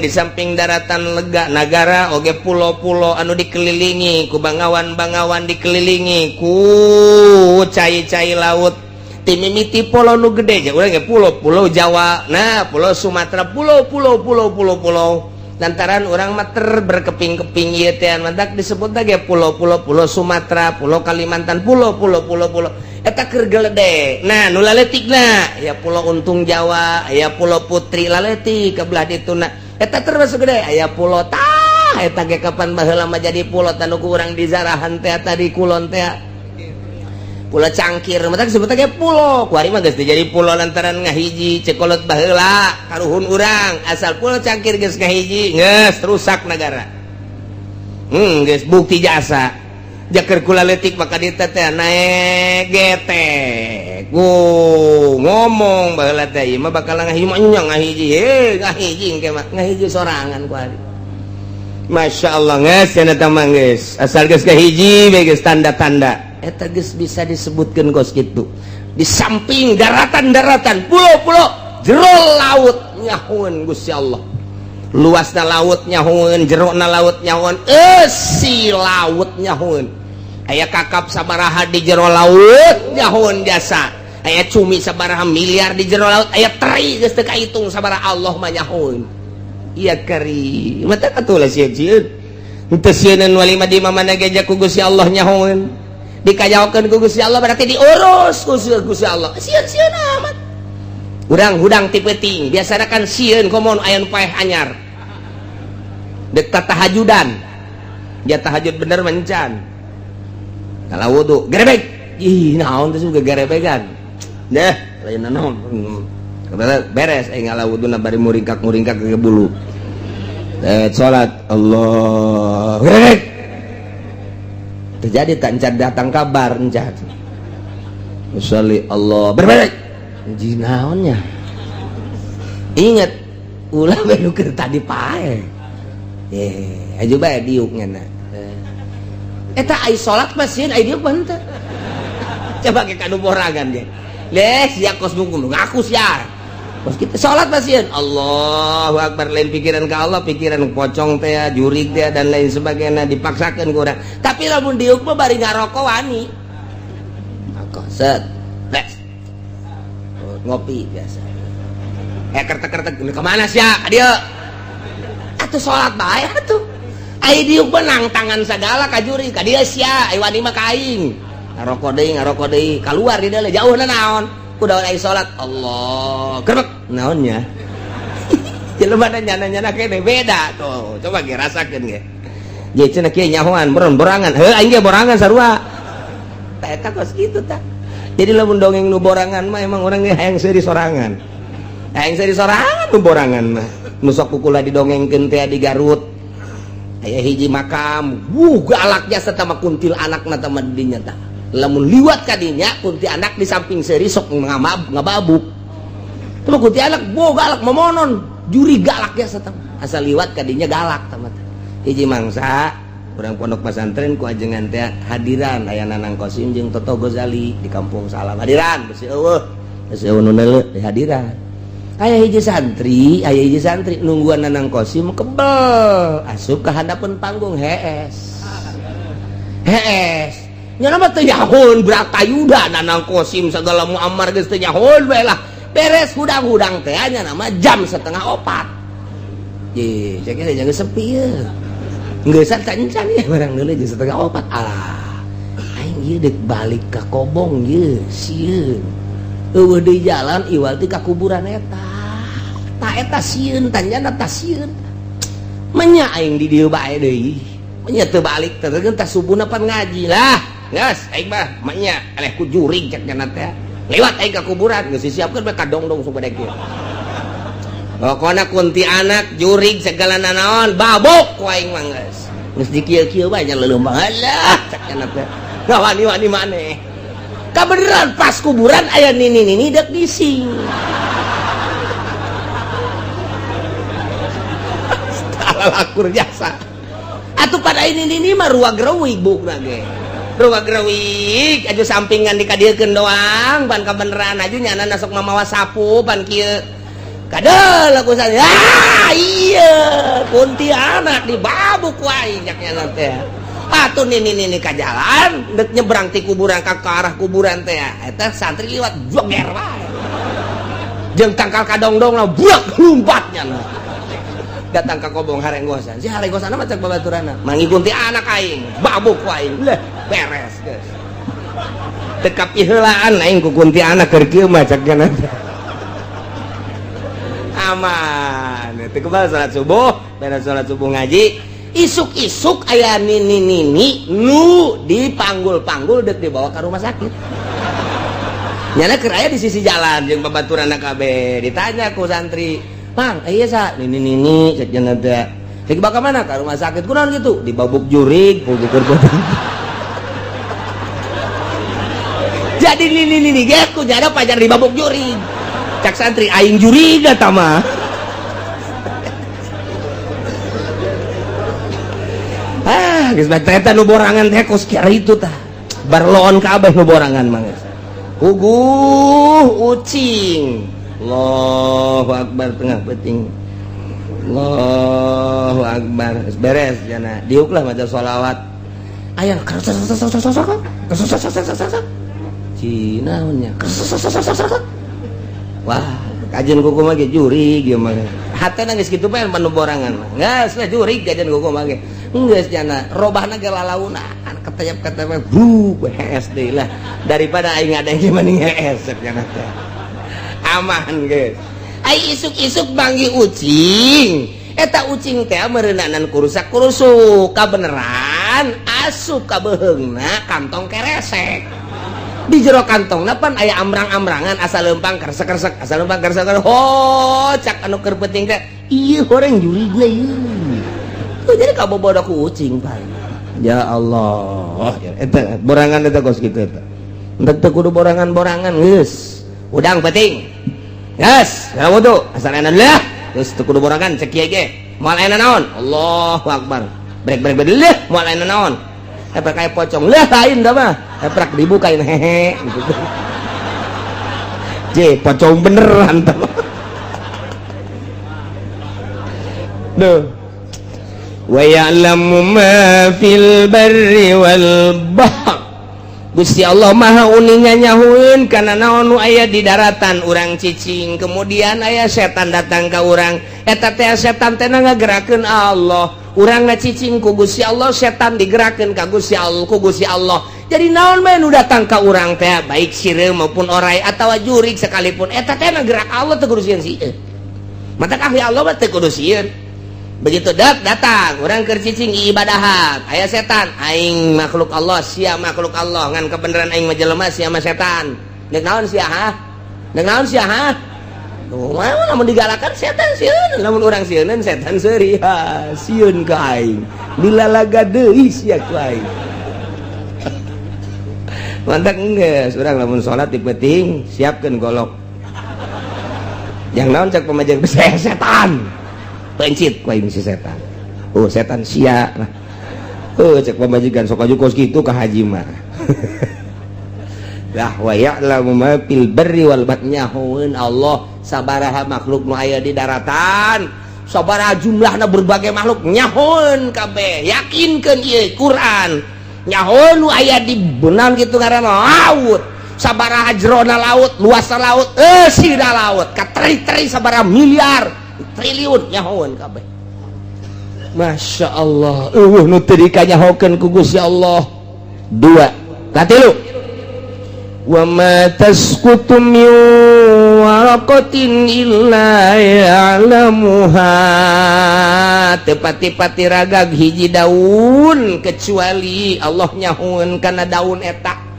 Di samping daratan lega nagara oge pulau-pulau anu dikelilingi ku bangawan-bangawan, dikelilingi ku cai-cai laut. Timimiti pulau nu gede ja urang ge pulau-pulau Jawa, nah pulau Sumatera, pulau-pulau pulau-pulau pulau. Lantaran urang mah ter berkeping-keping ieu teh mantak disebut ge pulau-pulau, pulau Sumatera, pulau Kalimantan, pulau-pulau pulau-pulau eta keur gelede. Nah nu laletikna ya pulau Untung Jawa, aya pulau Putri laletik ke belah dituna eta termasuk gede, aya pulau tah eta ge kapan baheula mah jadi pulau tanu ku urang di zarahan teh tadi kulon teh pulau Cangkir matak disebut ge pulau. Kuari mah geus jadi pulau lantaran ngahiji cekolot baheula karuhun urang asal pulau Cangkir geus ngahiji geus rusak negara. Geus bukti jasa jaker kula leutik maka dieu teh naek getek. Ngomong baheula teh ieu mah bakal ngahiji mah nya ngahiji heuh ngahiji engke mah ngahiji sorangan kuari. Masya Allah geus cenah teh mah geus asal geus ngahiji we geus tanda-tanda eta geus bisa disebutkeun kos kitu. Di samping daratan-daratan, pulau-pulau, jero laut nyahoeun Gusti Allah. Luasna laut nyahoeun, jerona laut nyahoeun, eusi laut nyahoeun. Aya kakap sabaraha di jero laut nyahoeun jasa. Aya cumi sabaraha miliar di jero laut, aya teri geus teu kahitung sabaraha Allah mah nyahoeun. Iya kari. Mata atuh lah sieun-sieun. Henteu sieuneun wali mah di mana ge ku Gusti Allah nyahoeun. Dikajaokeun ku Gusti Allah berarti diurus ku Gusti Allah. Sieun-sieun amat. Urang hudang ti peuting, biasana kan sieun komo aya nu paeh anyar. Dek tahajudan. Ya tahajud bener mencan. Kalau wudu gerebek. Ih, naon teh juga gerebegan. Deh, lain naon. Beres aing ngala wuduna bari muringkak-muringkak ke bulu. Salat Allah. Gerebek. Terjadi tak encan datang kabar encan. Usalli Allah berbalik. Jinaonnya inget ulah we nu keur tadi pae aju bae diuk nya eta ai salat mah sieun ai diuk mah henteu. Coba ke kanu borangan ge leh sia kos ngaku sia kos kita salat mah sieun Allahu akbar lain pikiran ka Allah pikiran pocong teh jurig teh dan lain sebagainya dipaksakeun ku urang tapi lamun diuk mah bari ngarokok wani rokok set les ngopi biasa kertek-kertek kemana sih ya dia atuh salat bae atuh ai diuk benang tangan sagala ka juri ka dieu sia ai wani mah ka aing ngarokok deui kaluar di dieu jauh na naon kudu ai salat Allah gerbek naonnya jelema nyana-nyana kene beda tuh coba ge rasakeun ge je cenah kieu nyahoan borangan heuh aing ge borangan sarua tah eta kos kitu tah. Jadi lamun dongeng nu borangan mah emang urang ge hayang seuri sorangan. Hayang seuri sorangan nu borangan mah. Nu sok kukula didongengkeun teh di Garut. Aya hiji makam, wuh galak jasa tah mah kuntil anakna tah mah dinya tah. Lamun liwat ka dinya kunti anak di samping seuri sok ngababuk. Tah kunti anak boh galak momonon, juri galak jasa tah. Asal liwat ka dinya galak tah mah. Hiji mangsa urang pondok pesantren ku ajengan teh hadiran aya Nanang Kosim jeung Toto Gozali di Kampung Salam hadiran besi eueuh besi eueuh nu neuleuh di hadiran aya hiji santri nungguan Nanang Kosim kebel asup ka handapeun panggung hees hees nya mah teu nyahoun Bratayuda Nanang Kosim sagala Muammar geus teu nyahoun bae lah beres hudang-hudang teh nya nama jam 3:30 ye cek jangan sepi ye geus encan ya barang deuleu jeung 3:30 alah aing ieu deuk balik ka Kobong ieu sieun eueuh deui jalan iwal ti ka kuburan eta ta eta sieun tanyana ta sieun menya aing di dieu bae deui menya teu balik teh tah subuhna pan ngaji lah geus aing mah menya eleh ku jurig cek nya teh lewat aing ka kuburan geus disiapkeun bae ka dongdong supaya kieu. Pokona kunti anak jurig segala nanaon babuk ku aing mah geus. Geus dikieu-kieu bae nya leuleum alah cek nya teh. Ngawani-wani maneh. Kabeneran pas kuburan aya nini-nini deuk gising. Lakur jasa. Atuh pada ini nini mah ruag reuwig bukna ge. Ruag reuwig aju sampingan dikadiekeun doang pan kabeneran aju nyana sok mamawa sapu pan kieu. Kadel aku saya, ah iya, kuntianak dibabuk wae nyaknya teh. Atuh nini ka jalan, dek nyebrang ti kuburan ka arah kuburan teh. Eta santri liwat joger wae. Jeung tangkal kadongdong lah buak lompatnya nah. Datang ka Kobong harenggosan. Si harenggosan mah cek babaturanna. Mangi kuntianak aing, babuk wae. Leh, beres geus. Tekap iheulaan aing ku kuntianak keur kieu mah cek nya teh. Aman itu kebal salat subuh beres salat subuh ngaji isuk-isuk aya nini-nini nu dipanggul-panggul dek dibawa ke rumah sakit nyana keur aya di sisi jalan jeung babaturan kabeh ditanya ku santri pang iya sa nini-nini cek cenah teh cek dibawa ka mana ka rumah sakit kunaon kitu dibabuk jurig puguh jadi nini-nini ge ku nyana pajar dibabuk jurig cak santri aing jurig eta mah. Ah geus bae eta nu borangan teh kos kieu tah barloon kabeh nu borangan mah geus puguh ucing Allahu akbar tengah peuting Allahu akbar geus beres jana diuk lah maca sholawat aya Cina nya wah kajian kuku mah ge jurig ieu mah hatena geus kitu bae manu borangan mah geus lah jurig kajian kuku mah ge geus jana robahna ge lalaunan ketayap-ketayap bu hees deui lah daripada aing ngadeng mending hees jana teh aman geus ai isuk-isuk manggih ucing eta ucing teh meureunana kurusak-kurusuk kabeneran asup ka beuheungna kantong keresek di jero kantongna pan aya amrang-amrangan asal lempang kersek-kersek asal lempang kersek-kersek ho cak anu keur penting teh ieu horeng jurigna ieu tuh jadi kabobodo ku ucing pan ya Allah eta borangan eta kos kitu eta teu kudu borangan-borangan geus Udang penting. Yes, segala wudu. Asal enak lah. Terus teu kudu borangan cek kiai ge. Moal aya naon? Allahu akbar. Brek brek brek leh, moal aya naon? Eprak kayak pocong. Leh lain dah mah. Eprak dibukain hehe gitu. Je, pocong beneran tah. Duh. Wa ya'lamu ma fil barri wal bahr. Gusti Allah Maha uninga nyahueun kana naon nu aya di daratan urang cicing, kemudian aya setan datang ka urang, eta teh setan teh ngagerakeun Allah. Urang cicing ku Gusti Allah, setan digerakkeun ka Gusti Allah, ku Gusti Allah. Jadi naon bae nu datang ka urang teh, baik sireum maupun orai atawa jurig sekalipun, eta teh gerak Allah teu kudu sieun sieun. Matak ahli Allah mah teu kudu sieun. Begitu dak datang urang keur cicing ibadahat, aya setan, aing makhluk Allah, sia makhluk Allah, ngan kebenaran aing mah jelema, sia mah setan. Deuk naon sia ha? Deuk naon sia ha? Tuh, lamun digalakan setan sieun, lamun urang sieuneun setan seuri, ha, sieun ka aing. Dilalaga deui sia ku aing. Mantak geus urang lamun salat di peuting siapkeun golok. Yang naon cek pamajikan setan. Pencit ku aing si setan. Oh, setan sia. Oh, cek pamajikan sok aju kos kitu ka haji mah. Lah wa ya'lamu ma fil barri wal bahri, nyahoeun Allah sabaraha makhluk nu aya di daratan, sabaraha jumlahna berbagai makhluk nyahoeun kabeh. Yakinkeun ieu Quran. Nyahoeun nu aya di benang kitu ngaranna laut. Sabaraha jerona laut, luasna laut, eusina laut, kateri-teri sabaraha miliar, triliun nyahoeun kabeh. Masya Allah, eueuh nu teu dikanyahokeun ku Gusti Allah. Dua, katilu. Wa ma tasqutu min waraqatin illa ya'lamuha. Teu pati-pati ragag hiji daun kecuali Allah nyahoeun kana daun eta.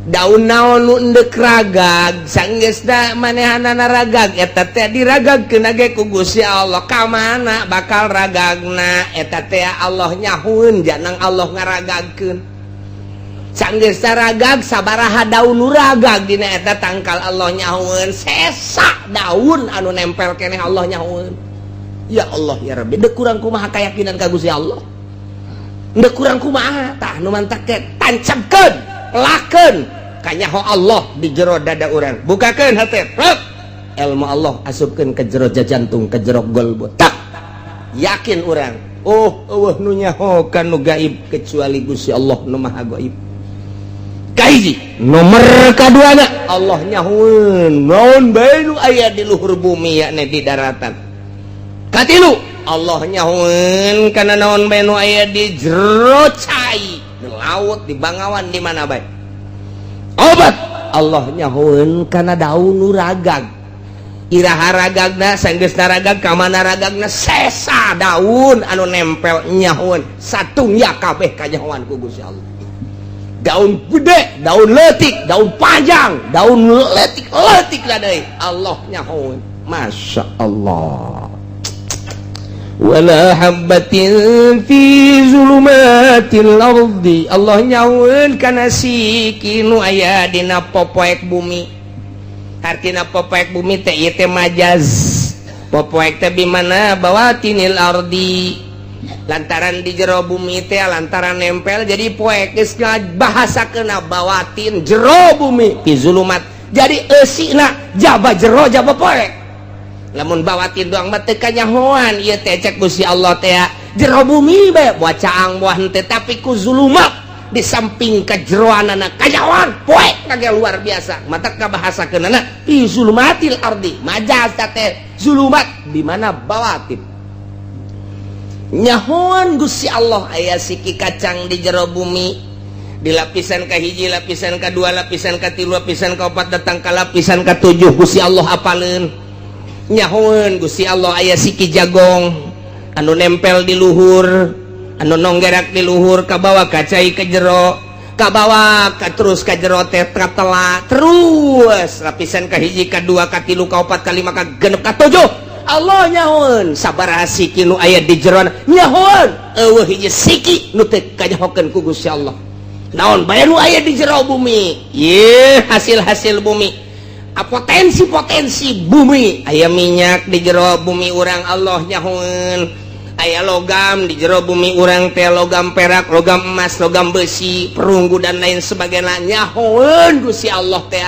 Daun naon nu endek ragag, sanggeusna manehanana ragag eta teh diragagkeun ge ku Gusti Allah. Ka mana bakal ragagna eta teh Allah nyahoeun, janang Allah ngaragagkeun. Sanggeusna ragag sabaraha daun nu ragag dina eta tangkal Allah nyahoeun, sesa daun anu nempel keneh Allah nyahoeun. Ya Allah ya Rabbi, deuk kurang kumaha keyakinan ka Gusti Allah? Deuk kurang kumaha tah nu mantak teh tancapkeun, lakeun kanyaho Allah di jero dada urang. Bukakeun hate, rek ilmu Allah asupkeun ke jero jantung, ke jero golbu. Tak yakin urang, oh eueuh nu nyaho ka nu gaib kecuali Gusti Allah nu Maha Gaib. Kahiji, nomor kaduana Allah nyahoeun naon bae nu aya di luhur bumi yakni di daratan. Katilu, Allah nyahoeun kana naon bae nu aya di jero cai, di laut, di bangawan, di mana bae. Obat Allah nyahoeun kana daun nu ragag. Iraha ragagna, sanggeusna ragag ka mana ragagna, sesa daun anu nempel nyahoeun, satungya kabeh kanyahoan ku Gusti Allah. Daun gede, daun leutik, daun panjang, daun leutik leutik lah deui Allah nyahoeun. Masya Allah. Wala habbatin fi zulumatil ardi, Allah nyahoeun kana siki nu aya dina popoek bumi. Artina popoek bumi teh ieu teh majaz. Popoek teh di mana bawatinil ardi, lantaran di jero bumi teh lantaran nempel jadi poek, geus bahasakeun bawatin jero bumi fi zulumat. Jadi eusina jaba jero jaba poek. Lamun bawatin doang mah teu kanyahoan ieu teh cek Gusti Allah teh jero bumi bae buah caang buah henteu, tapi ku zulumat di samping kejeroanana kanyahoan poek kage luar biasa. Mata kabahasakeunana fi zulumatil ardi, majaz teh zulumat di mana bawatin. Nyahoan Gusti Allah aya siki kacang di jero bumi, di lapisan ka hiji, lapisan ka dua, lapisan ka tilu, lapisan ka opat, datang ka lapisan ka tujuh Gusti Allah apaleun. Nyahoeun Gusti Allah aya siki jagong anu nempel di luhur, anu nonggerak di luhur, kabawa ka cai ke jero, kabawa ka terus ka jero teh katela terus lapisan ka hiji, ka dua, ka tilu, ka opat, ka lima, ka genep, ka tujuh. Allah nyahoeun sabaraha siki nu aya di jeroan, nyahoeun eueuh hiji siki nu teu kanyahokeun ku Gusti Allah. Naon bae nu aya di jero bumi? Ye, hasil-hasil bumi, potensi-potensi bumi. Aya minyak di jero bumi urang, Allah nyahoeun. Aya logam di jero bumi urang teh, logam perak, logam emas, logam besi, perunggu, dan lain sebagainya. Nyahoeun Gusti Allah teh.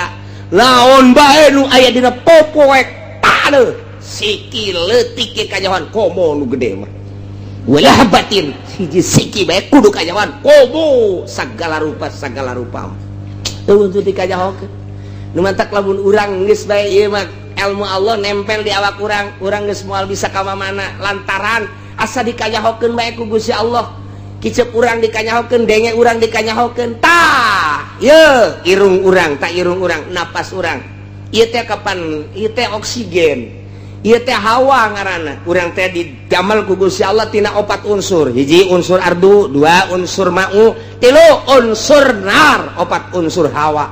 Naon bae nu aya dina popoek taneuh, siki leutik ge kanyahoan, komo nu gede mah. Wala habbatin, hiji siki bae kudu kanyahoan, komo sagala rupa, sagala rupa euweuh teu dikanyahokeun. Nu mantak lamun urang geus bae ieu mah ilmu Allah nempel di awak urang, urang geus moal bisa ka mana, lantaran asa dikanyahokeun bae ku Gusti Allah. Kicep urang dikanyahokeun, denge urang dikanyahokeun. Tah ye, irung urang, tak irung urang, napas urang ieu teh kapan ieu teh oksigen, ieu teh hawa ngaranna. Urang teh didamel ku Gusti Allah tina opat unsur: hiji unsur ardu, dua unsur ma'u, tilu unsur nar, opat unsur hawa.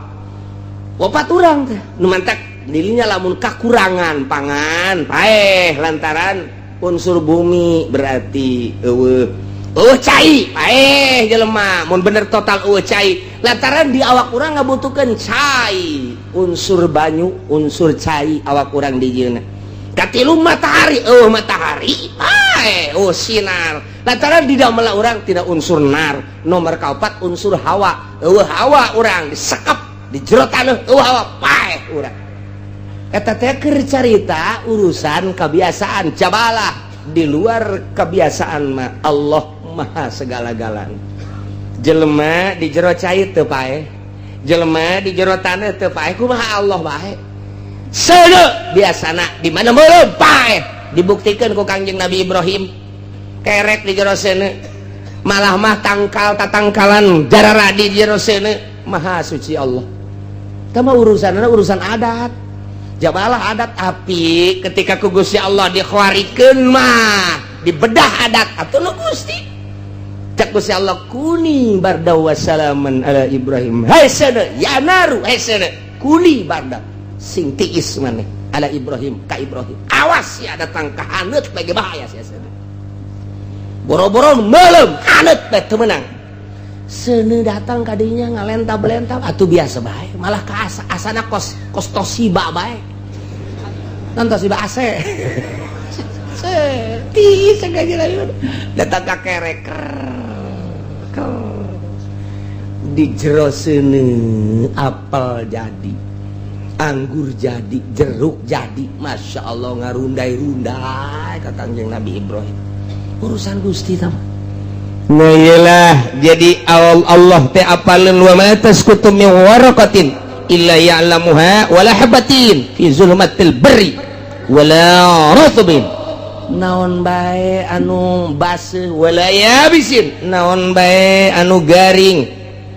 Opat urang teh. Nu mantak dirinya lamun kakurangan pangan paeh lantaran unsur bumi, berarti euweuh euweuh cai, paeh jelema mun bener total euweuh cai, lantaran di awak urang ngabutuhkeun cai, unsur banyu, unsur cai awak urang dijieunna. Katilu matahari, euweuh matahari paeh, oh sinar, lantaran di dalam urang tidak unsur nar. Nomor kaopat unsur hawa, euweuh hawa urang disekep di jero taneuh, euweuh hawa, paeh urang. Eta teh keur carita urusan kebiasaan jabalah. Di luar kebiasaan mah Allah maha segala-galana. Jelema di jero cai teu paeh, jelema di jero taneuh teu paeh, kumaha Allah bae? Seuneu biasana di mana meureum paeh. Dibuktikan ku Kangjeng Nabi Ibrahim, kerek di jero seuneu, malah mah tangkal tatangkalan jararadi di jero seuneu. Maha suci Allah. Tama urusan urusan adat jabalah, adat api ketika ku Gusti Allah dikhawarikeun mah dibedah adat atuh nu Gusti. Cak Gusti Allah, "Kuni barda wassalaman ala Ibrahim." Hai seuneu, ya naru, hai seuneu, kuni barda, sing tiis maneh, ala Ibrahim, ka Ibrahim. Awas ya, datang ka haneut bagi bahaya sia seuneu. Boro-boro meuleum, haneut bae teu meunang. Seuneu datang kadinya ngalentap-lentap atuh biasa bae, malah ka asa asana kos kos Toshiba bae. Non Toshiba AC. Tiis segala datang ka kerek di jero seuneu, apel jadi, anggur jadi, jeruk jadi. Masya Allah, ngarundai-rundai ka Kangjeng Nabi Ibrahim. Urusan Gusti tama. Nah, iyalah, jadi Allah teh apaleun, wa ma tasqutu min waraqatin illa ya'lamuha wala habatin fi zulmatil barri wala ratbin, naon bae anu baseuh, wala yabisin, naon bae anu garing,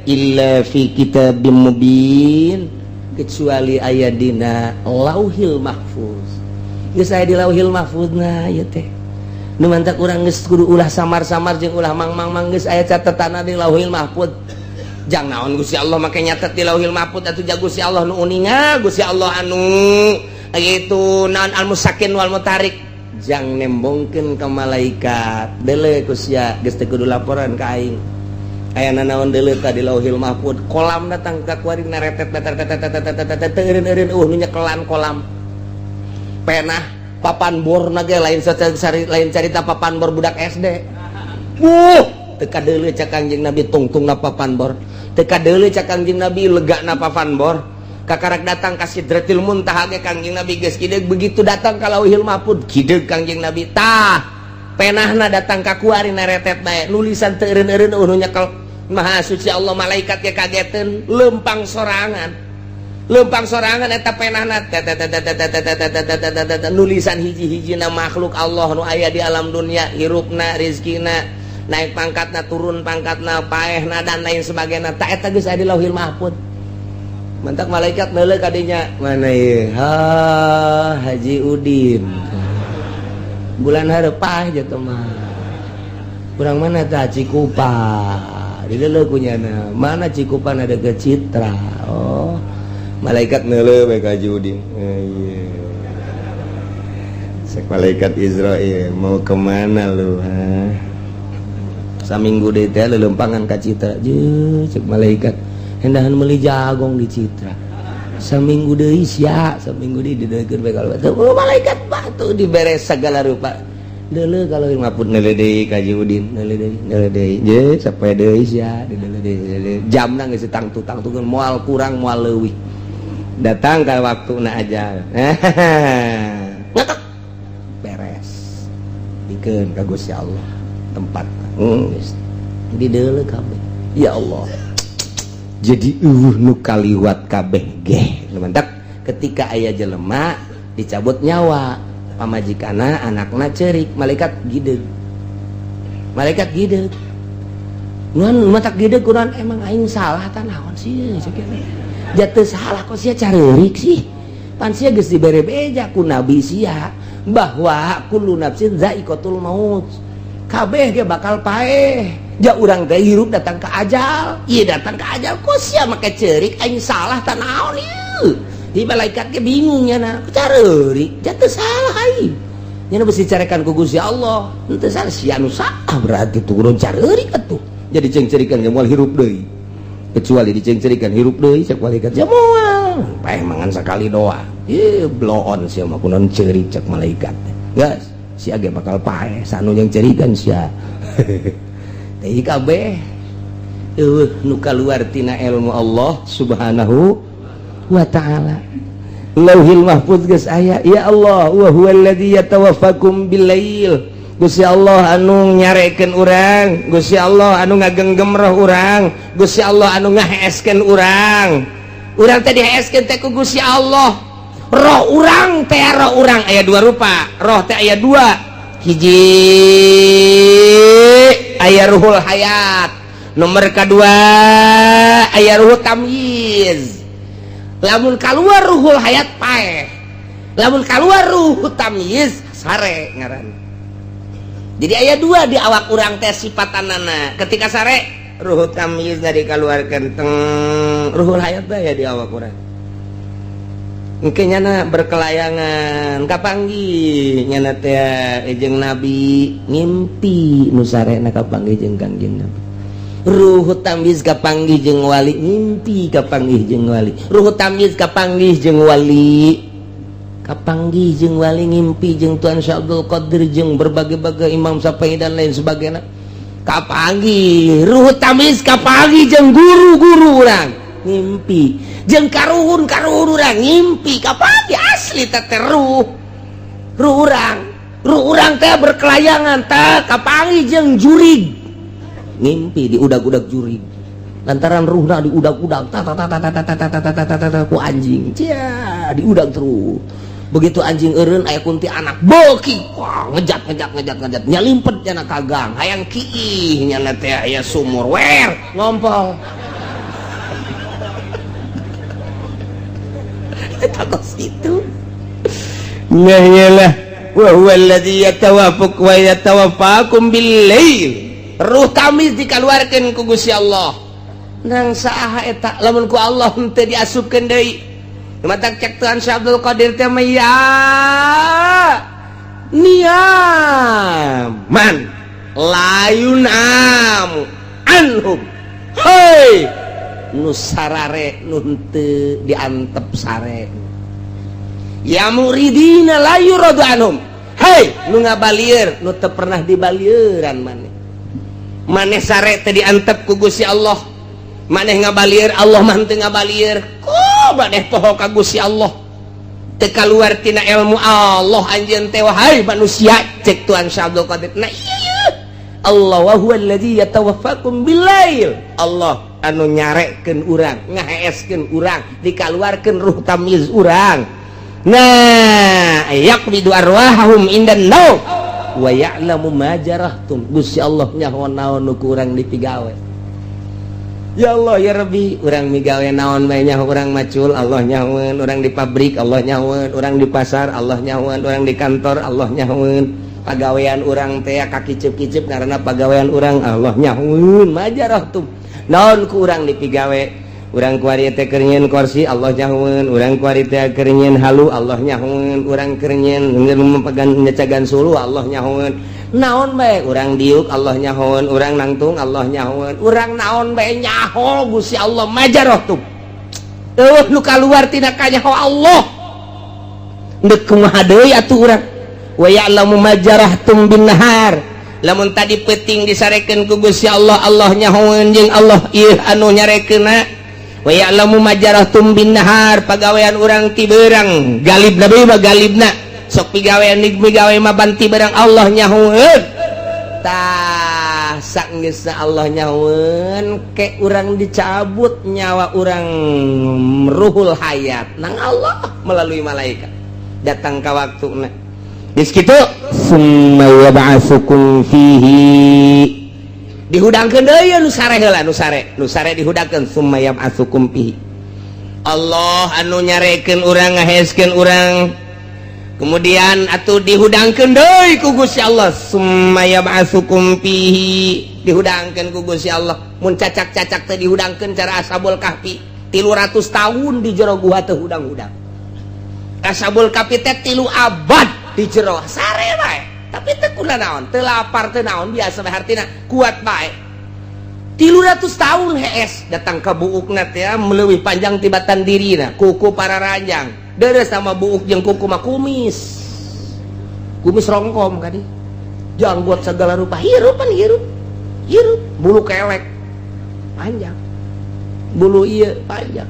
illa fi kitabim mubin, kecuali aya dina Lauhil Mahfuz. Geus aya di Lauhil Mahfuz. Nah, ieu teh nu mantak urang geus kudu ulah samar-samar jeung ulah mang-mang-mang. Geus aya catetanna di Lauhil Mahfuz. Jang naon Gusti Allah make nyatet di Lauhil Mahfuz atuh? Ja Gusti Allah nu uninga, Gusti Allah anu itu naon, al musakin wal mutarik. Jang nembongkeun ka malaikat, deuleu ku sia, geus teu kudu laporan ka aing. Aya nanaon deuleu tadi Lauhil Mahfuz. Kolam datang ka kuari naretet teu eureun-eureun, nu nyekelan kolam penah papan bor ge lain, lain carita papan bor budak SD. Teu kadeuleu cak Kangjeng Nabi tungtungna papan bor, teu kadeuleu cak Kangjeng Nabi legana papan bor. Kakarak datang ka Sidratil Muntaha ge Kangjeng Nabi geus kideug. Begitu datang ka Lauhil Mahfuz, kideug Kangjeng Nabi. Tah, penahna datang ka kuari naretet bae, nulisan teu eureun-eureun, nu nyekel. Maha suci Allah, malaikat ge kageteun, lempang sorangan, lempang sorangan eta penahna, nulisan hiji-hijina makhluk Allah nu aya di alam dunia, hirupna, rizkina, naik pangkatna, turun pangkatna, paehna, dan lain sebagainya. Tak eta geus aya di Lauhil Mahfuz. Mantak malaikat neuleuh kadinya, mana ieu? Ha, Haji Udin bulan hareup paeh jatuh mah. Kurang mana tah? Cikupa dideuleu kunyana. Mana Cikupa? Ada ke Citra. Oh, malaikat neuleuh bae ka Haji Udin. Iya. Sek malaikat Israel, "Mau kemana lu, ha?" Saminggu deui teh leuleumpangan ka Citra. Je, cek malaikat, hendahan meuli jagong di Citra. Saminggu deui sia, saminggu deui dideulkeun bae kalau oh, malaikat batu dibere segala rupa. Deuleu kalau maput neuleuh deui ka Haji Udin, neuleuh deui, neuleuh deui. Je, sapoe deui sia, dideuleuh deui. Jamna geus tangtu-tangtukeun moal kurang moal leuwih. Datang ke waktu na aja. Ngetek. Beres. Dikeun ka Gusti Allah tempat. Geus. Dideuleu kabeh. Ya Allah. Jadi eueuh nu kaliwat kabeh geh. Mantap ketika aya jelema dicabut nyawa, pamajikana anakna cerik, malaikat gideg. Malaikat gideg. Nuan matak gideg kurang emang aing salah ta naon sih cek eta. Jatuh salah kok sia careurik sih. Pan sia geus dibere beja ku nabi sia bahwa kullu nafsin zaiqatul maut. Kabeh ge bakal paeh. Ja urang teh hirup datang ke ajal. Ieu datang ke ajal kok sia make ceurik aing salah ta naon ieu. Di malaikat ge bingung nya careurik jatuh salah aing. Nya besi carekan ku Gusti Allah. Henteu salah sia nu salah berarti turun careurik atuh. Jadi cengcerikan ge moal hirup deui. Kecuali dicengcerikan hirup deui cek malaikat ya moal. Paeh mangan sakali doang. Ih bloon sia mah kunaon ceurik cek malaikat. Geus sia ge bakal paeh sanu yang cerikan sia. Teh kabeh eueuh nu kaluar tina ilmu Allah Subhanahu wa ta'ala. Lauhil Mahfuz geus aya, ya Allah wa huwallazi yatawaffakum billail. Gusti Allah anu nyarekeun urang, Gusti Allah anu ngagenggem roh urang, Gusti Allah anu ngaheeskeun urang. Urang teh diheeskeun teh ku Gusti Allah. Roh urang teh roh urang aya dua rupa. Roh teh aya dua. Hiji aya ruhul hayat, nomor kedua aya ruhul tamyiz. Lamun keluar ruhul hayat paeh, lamun keluar ruh tamyiz sare ngaran. Jadi aya dua di awak urang teh sifatanana. Ketika sare ruh tamyiz dikeluarkan teng ruhul hayat teh ya di awak urang. Engke nyana berkelayangan kapanggih nyana teh jeung nabi ngimpi nu sarena kapanggih jeung Kangjeng Nabi. Ruh tamyiz kapanggih jeung wali ngimpi kapanggih jeung wali. Ruh tamyiz kapanggih jeung wali. Kapanggih jeung wali ngimpi jeung Tuan Syekh Abdul Qadir jeung berbagai-bagai Imam Syafi'i dan lain sebagainya. Kapanggih ruh tamyiz kapanggih jeung guru-guru urang ngimpi jeung karuhun-karuhun urang ngimpi kapanggih asli teh ruh. Ruh urang teh berkelayangan teh kapanggih jeung jurig ngimpi di udag-udag jurig lantaran ruhna diudag-udag ta ta ta ta ta ta ta ta ta ta ta ku anjing cia diudag terus. Begitu anjing eureun aya kunti anak beuki wah ngejat ngejat ngejat ngejat nyalimpet nyana ka gang hayang kiih nyana teh aya sumur wer ngompol. Eta kos kitu. Nah iyalah wa huwa alladzi yatawaffaq wa yatawaffakum bil lail. Ruh tamyiz dikaluarkeun ku Gusti Allah. Nang saha eta lamun ku Allah henteu diasupkeun deui. Matak cek Tuhan Syekh Abdul Qadir teh mah ya niaman layun am anhum. Hei nu sarare nu henteu diantep sare. Ya muridina la yuradu anhum. Hei nu ngabalieur nu teu pernah dibalieuran maneh. Maneh sare teh diantep ku Gusti Allah. Maneh ngabalieur Allah mah henteu ngabalieur. Ku maneh poho ka Gusti Allah. Teu kaluar tina ilmu Allah anjeun teh wahai manusia cek Tuhan Syekh Abdul Qadir. Nah iya Allah wa huwa allazi yatawaffakum billail. Allah anu nyarekeun urang, ngaheeskeun urang, dikaluarkeun ruh tamyiz urang. Nah, yaqbidu arwahahum indan naum wa ya'lamu ma jarahtum. Gusti Allah nyaho naon nu ku urang dipigawe. Ya Allah ya Rabbi, urang migawe naon bae nyaho urang macul Allah nyahoeun, urang di pabrik Allah nyahoeun, urang di pasar Allah nyahoeun, urang di kantor Allah nyahoeun. Pagawean urang teh kakicip-kicip karena pagawean urang Allah nyahoeun. Majarahtum naon ku urang dipigawe. Urang kuari teh keur nyieun kursi Allah nyahoeun, urang kuari teh keur nyieun halu Allah nyahoeun, urang keur nyieun nyecagan suluh Allah nyahoeun. Naon bae urang diuk Allah nyahoeun, urang nangtung Allah nyahoeun, urang naon bae nyaho Gusti Allah majaroh tuh. Eueuh nu kaluar tina kanyaho Allah. Deuk kumaha deui atuh urang? Wa ya'lamu ma jarahtum bin nahar. Lamun tadi peuting disarekeun ku Gusti Allah, Allah nyahoeun jeung Allah ieu anu nyarekeunna. Wa ya'lamu ma jarahtum bin nahar, pagawean urang ti beurang, galibna bae mah galibna. Sok pigawean migawe mah banti beurang Allah nyahoeun. Tah saenggeusna Allah nyahoeun ke urang dicabut nyawa urang ruhul hayat nang Allah melalui malaikat datang ka waktuna. Geus kitu summa yab'atsukum fihi dihudangkeun deui nu sare heula nu sare dihudangkeun summa yab'atsukum fihi. Allah anu nyarekeun urang ngaheskeun urang kemudian atuh dihudangkeun deui ku Gusti Allah summa yab'atsukum fihi dihudangkeun ku Gusti Allah mun cacak-cacak teh dihudangkeun cara Ashabul Kahfi 300 tahun di jero gua teh hudang-hudang. Ashabul Kahfi teh 3 abad di jero sare bae tapi teu kuna naon teu lapar teu naon biasa bae hartina kuat bae 300 tahun hees datang ka buukna teh meleuwih panjang tibatan dirina kuku para ranjang deres sama buuk jeung kuku mah kumis kumis rongkom kadi janggot segala rupa hirup pan hirup hirup bulu kelek panjang bulu ieu panjang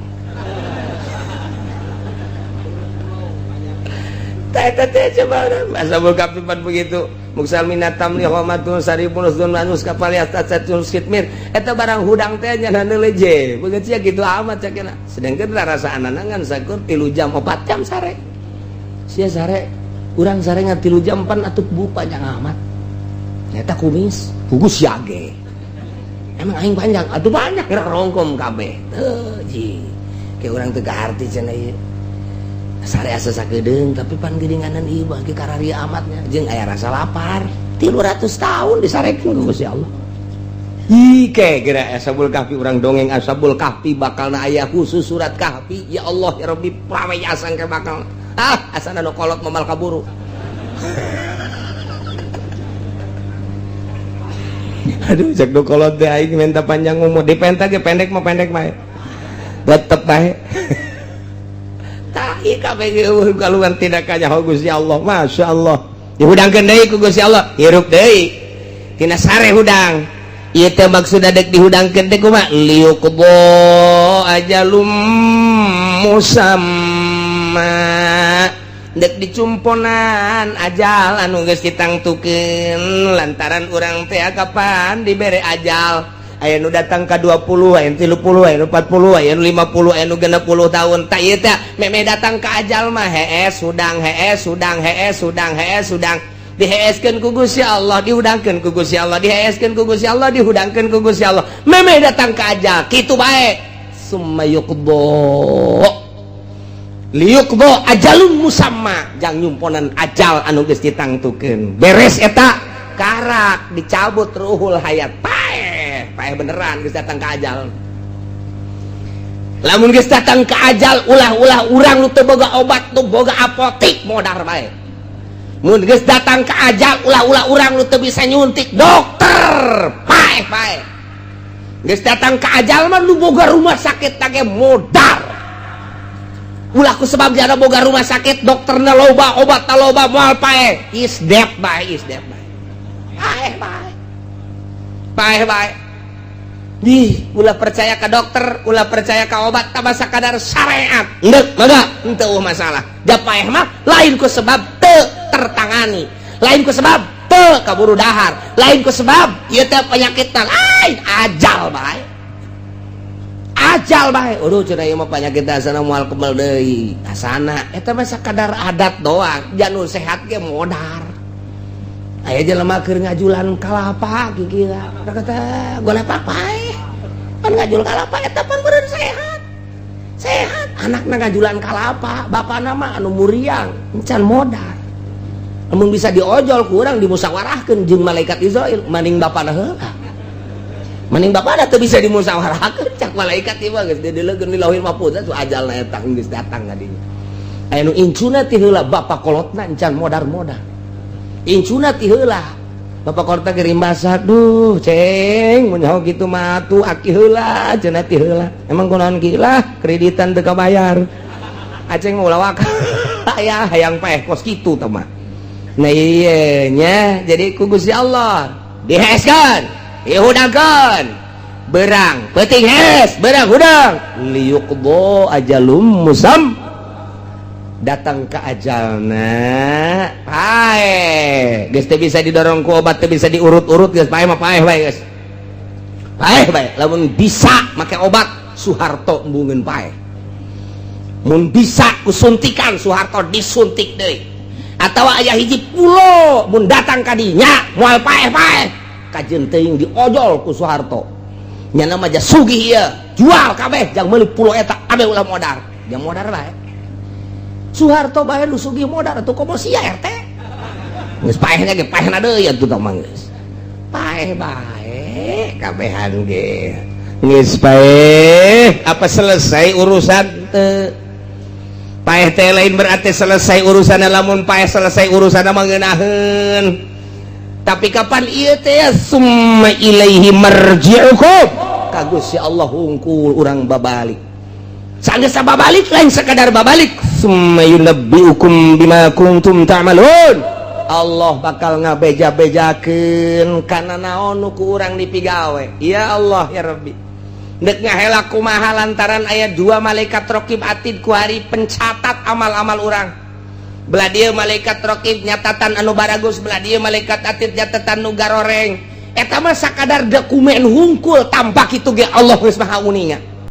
teh teh coba Ashabul Kahfi pan begitu muksal minatam li homatun saripun usdun manus kapal yastatun skitmir eta barang hudang teh nya leje begitu sia kitu amat cakena sedangkan rasa anangan sakur 3 jam 4 jam sare sia sare urang sare ngan 3 jam pan atuh buuk panjang amat eta kumis hugus yage emang aing panjang atuh panjang gerak rongkom kabeh teu ji ke urang teu kaharti cenah ieu sare asa sakedeung tapi pan geuninganan ieu bagi kararia amatnya jeung aya rasa lapar 300 tahun disarekeun ku Gusti Allah. Ih ke geura Ashabul Kahfi urang dongeng Ashabul Kahfi bakalna aya khusus surat Kahfi ya Allah ya Rabbi prawe asang ke bakal ah asana nu kolot momal kaburu. Aduh cek nu kolot teh aing minta panjang umur dipenta ge pendek mah pendek bae tetep bae. Kaluar tidak kanyaho Gusti Allah Masya Allah dihudangkeun deui ku Gusti Allah hirup deui tina sare hudang ieu teh maksudna dek dihudangkeun teh kumaha liyuqdo ajalum musamma dek dicumponan ajal anu geus ditangtukeun lantaran urang teh kapan dibere ajal aya nu datang ka 20 aya nu 30 aya nu 40 aya nu 50 aya nu 60 tahun tak ieu teh memeh datang ka ajal mah hees hudang hees hudang hees hudang hees hudang diheeskeun ku Gusti Allah dihudangkeun ku Gusti Allah diheeskeun ku Gusti Allah dihudangkeun ku Gusti Allah memeh datang ka ajal kitu bae summa yuqdo liyuqdo ajalun musamma jang nyumponan ajal anu geus ditangtukeun beres eta karak dicabut ruhul hayat paeh beneran geus datang ka ajal. Lamun geus datang ka ajal ulah-ulah urang nu teu boga obat nu boga apotik modar bae. Mun geus datang ka ajal ulah-ulah urang nu teu bisa nyuntik dokter paeh bae. Geus datang ka ajal mah nu boga rumah sakit tage modar. Ulah ku sebab jana boga rumah sakit dokterna loba obatna loba moal paeh is dead bae is dead bae. Paeh bae. Paeh bae. Dih, ulah percaya ke dokter, ulah percaya ke obat, tambah sakadar syariat. Endek, mangga, henteu masalah. Da paeh mah lain ku sebab teu tertangani, lain ku sebab teu kaburu dahar, lain ku sebab ieu teh penyakit lain ajal bae. Ajal bae. Aduh cenah ieu mah penyakit asana moal kebal deui. Asana eta mah sakadar adat doang, janu sehat ge modar. Aya jelema keur ngajulan kalapa kikira kata golepak paeh pan ngajul kalapa eta pan beureun sehat sehat anakna ngajulan kalapa bapana mah anu muriang encan modar lamun bisa diojol kurang dimusyawarahkeun jeung malaikat Israil maning bapana heula maning bapana teu bisa dimusyawarahkeun cak malaikat ieu mah geus dideulegeun di lauhil mahfuz atuh ajalna eta geus datang ka dinya aya nu incuna ti heula bapa kolotna encan modar-modar incuna ti heula Bapak Korta gerimbasak, duh ceng, mun nyaho kitu mah atuh aki heula cenah, ti heula. Emang kunaon ki lah, kreditan teu kabayar. Aceng mah ulah waka aya hayang paeh kos kitu tah mah. Nah iya nya, jadi ku Gusti Allah diheskeun, dihudangkeun. Berang, peuting hes, berang hudang. Liyuqdo ajalum musam, datang ke ajalna paeh geus, teu bisa didorong ku obat, teu bisa diurut-urut, geus paeh mah paeh bae, geus paeh bae. Lamun bisa make obat, Soeharto embungeun paeh. Mun bisa ku suntikan, Soeharto disuntik deui. Atawa aya hiji pulo, mun datang ka dinya moal paeh-paeh, kajeun teuing diojol ku Soeharto. Nyana mah sugih ieu, jual kabeh jang meuli pulo eta, kabeh ulah modar, jang modar bae. Soeharto bae nu sugih modar atuh, komo sia RT geus paehna ge, paehna deui atuh tah mah, geus paeh bae kabehan ge, geus paeh. Apa selesai urusan teu? Paeh teh lain berarti selesai urusan. Lamun paeh selesai urusan mah ngeunaheun, tapi kapan ieu teh? Summa ilaihi marji'ukum, ka Gusti Allah hungkul urang babalik. Sanggeus babalik, lain sekadar babalik, summa yunabbiukum bima kuntum ta'malun. Allah bakal ngabeja-bejakeun kana naon nu ku urang dipigawe. Ya Allah ya Rabbi, dek ngahela kumaha, lantaran aya dua malaikat rokib atid kuari pencatat amal-amal urang. Belah dieu malaikat rokib nyatatan anu baragus, belah dieu malaikat atid nyatatan nu garoreng. Eta mah sakadar dokumen hungkul, tampak itu ge Allah geus maha uninga.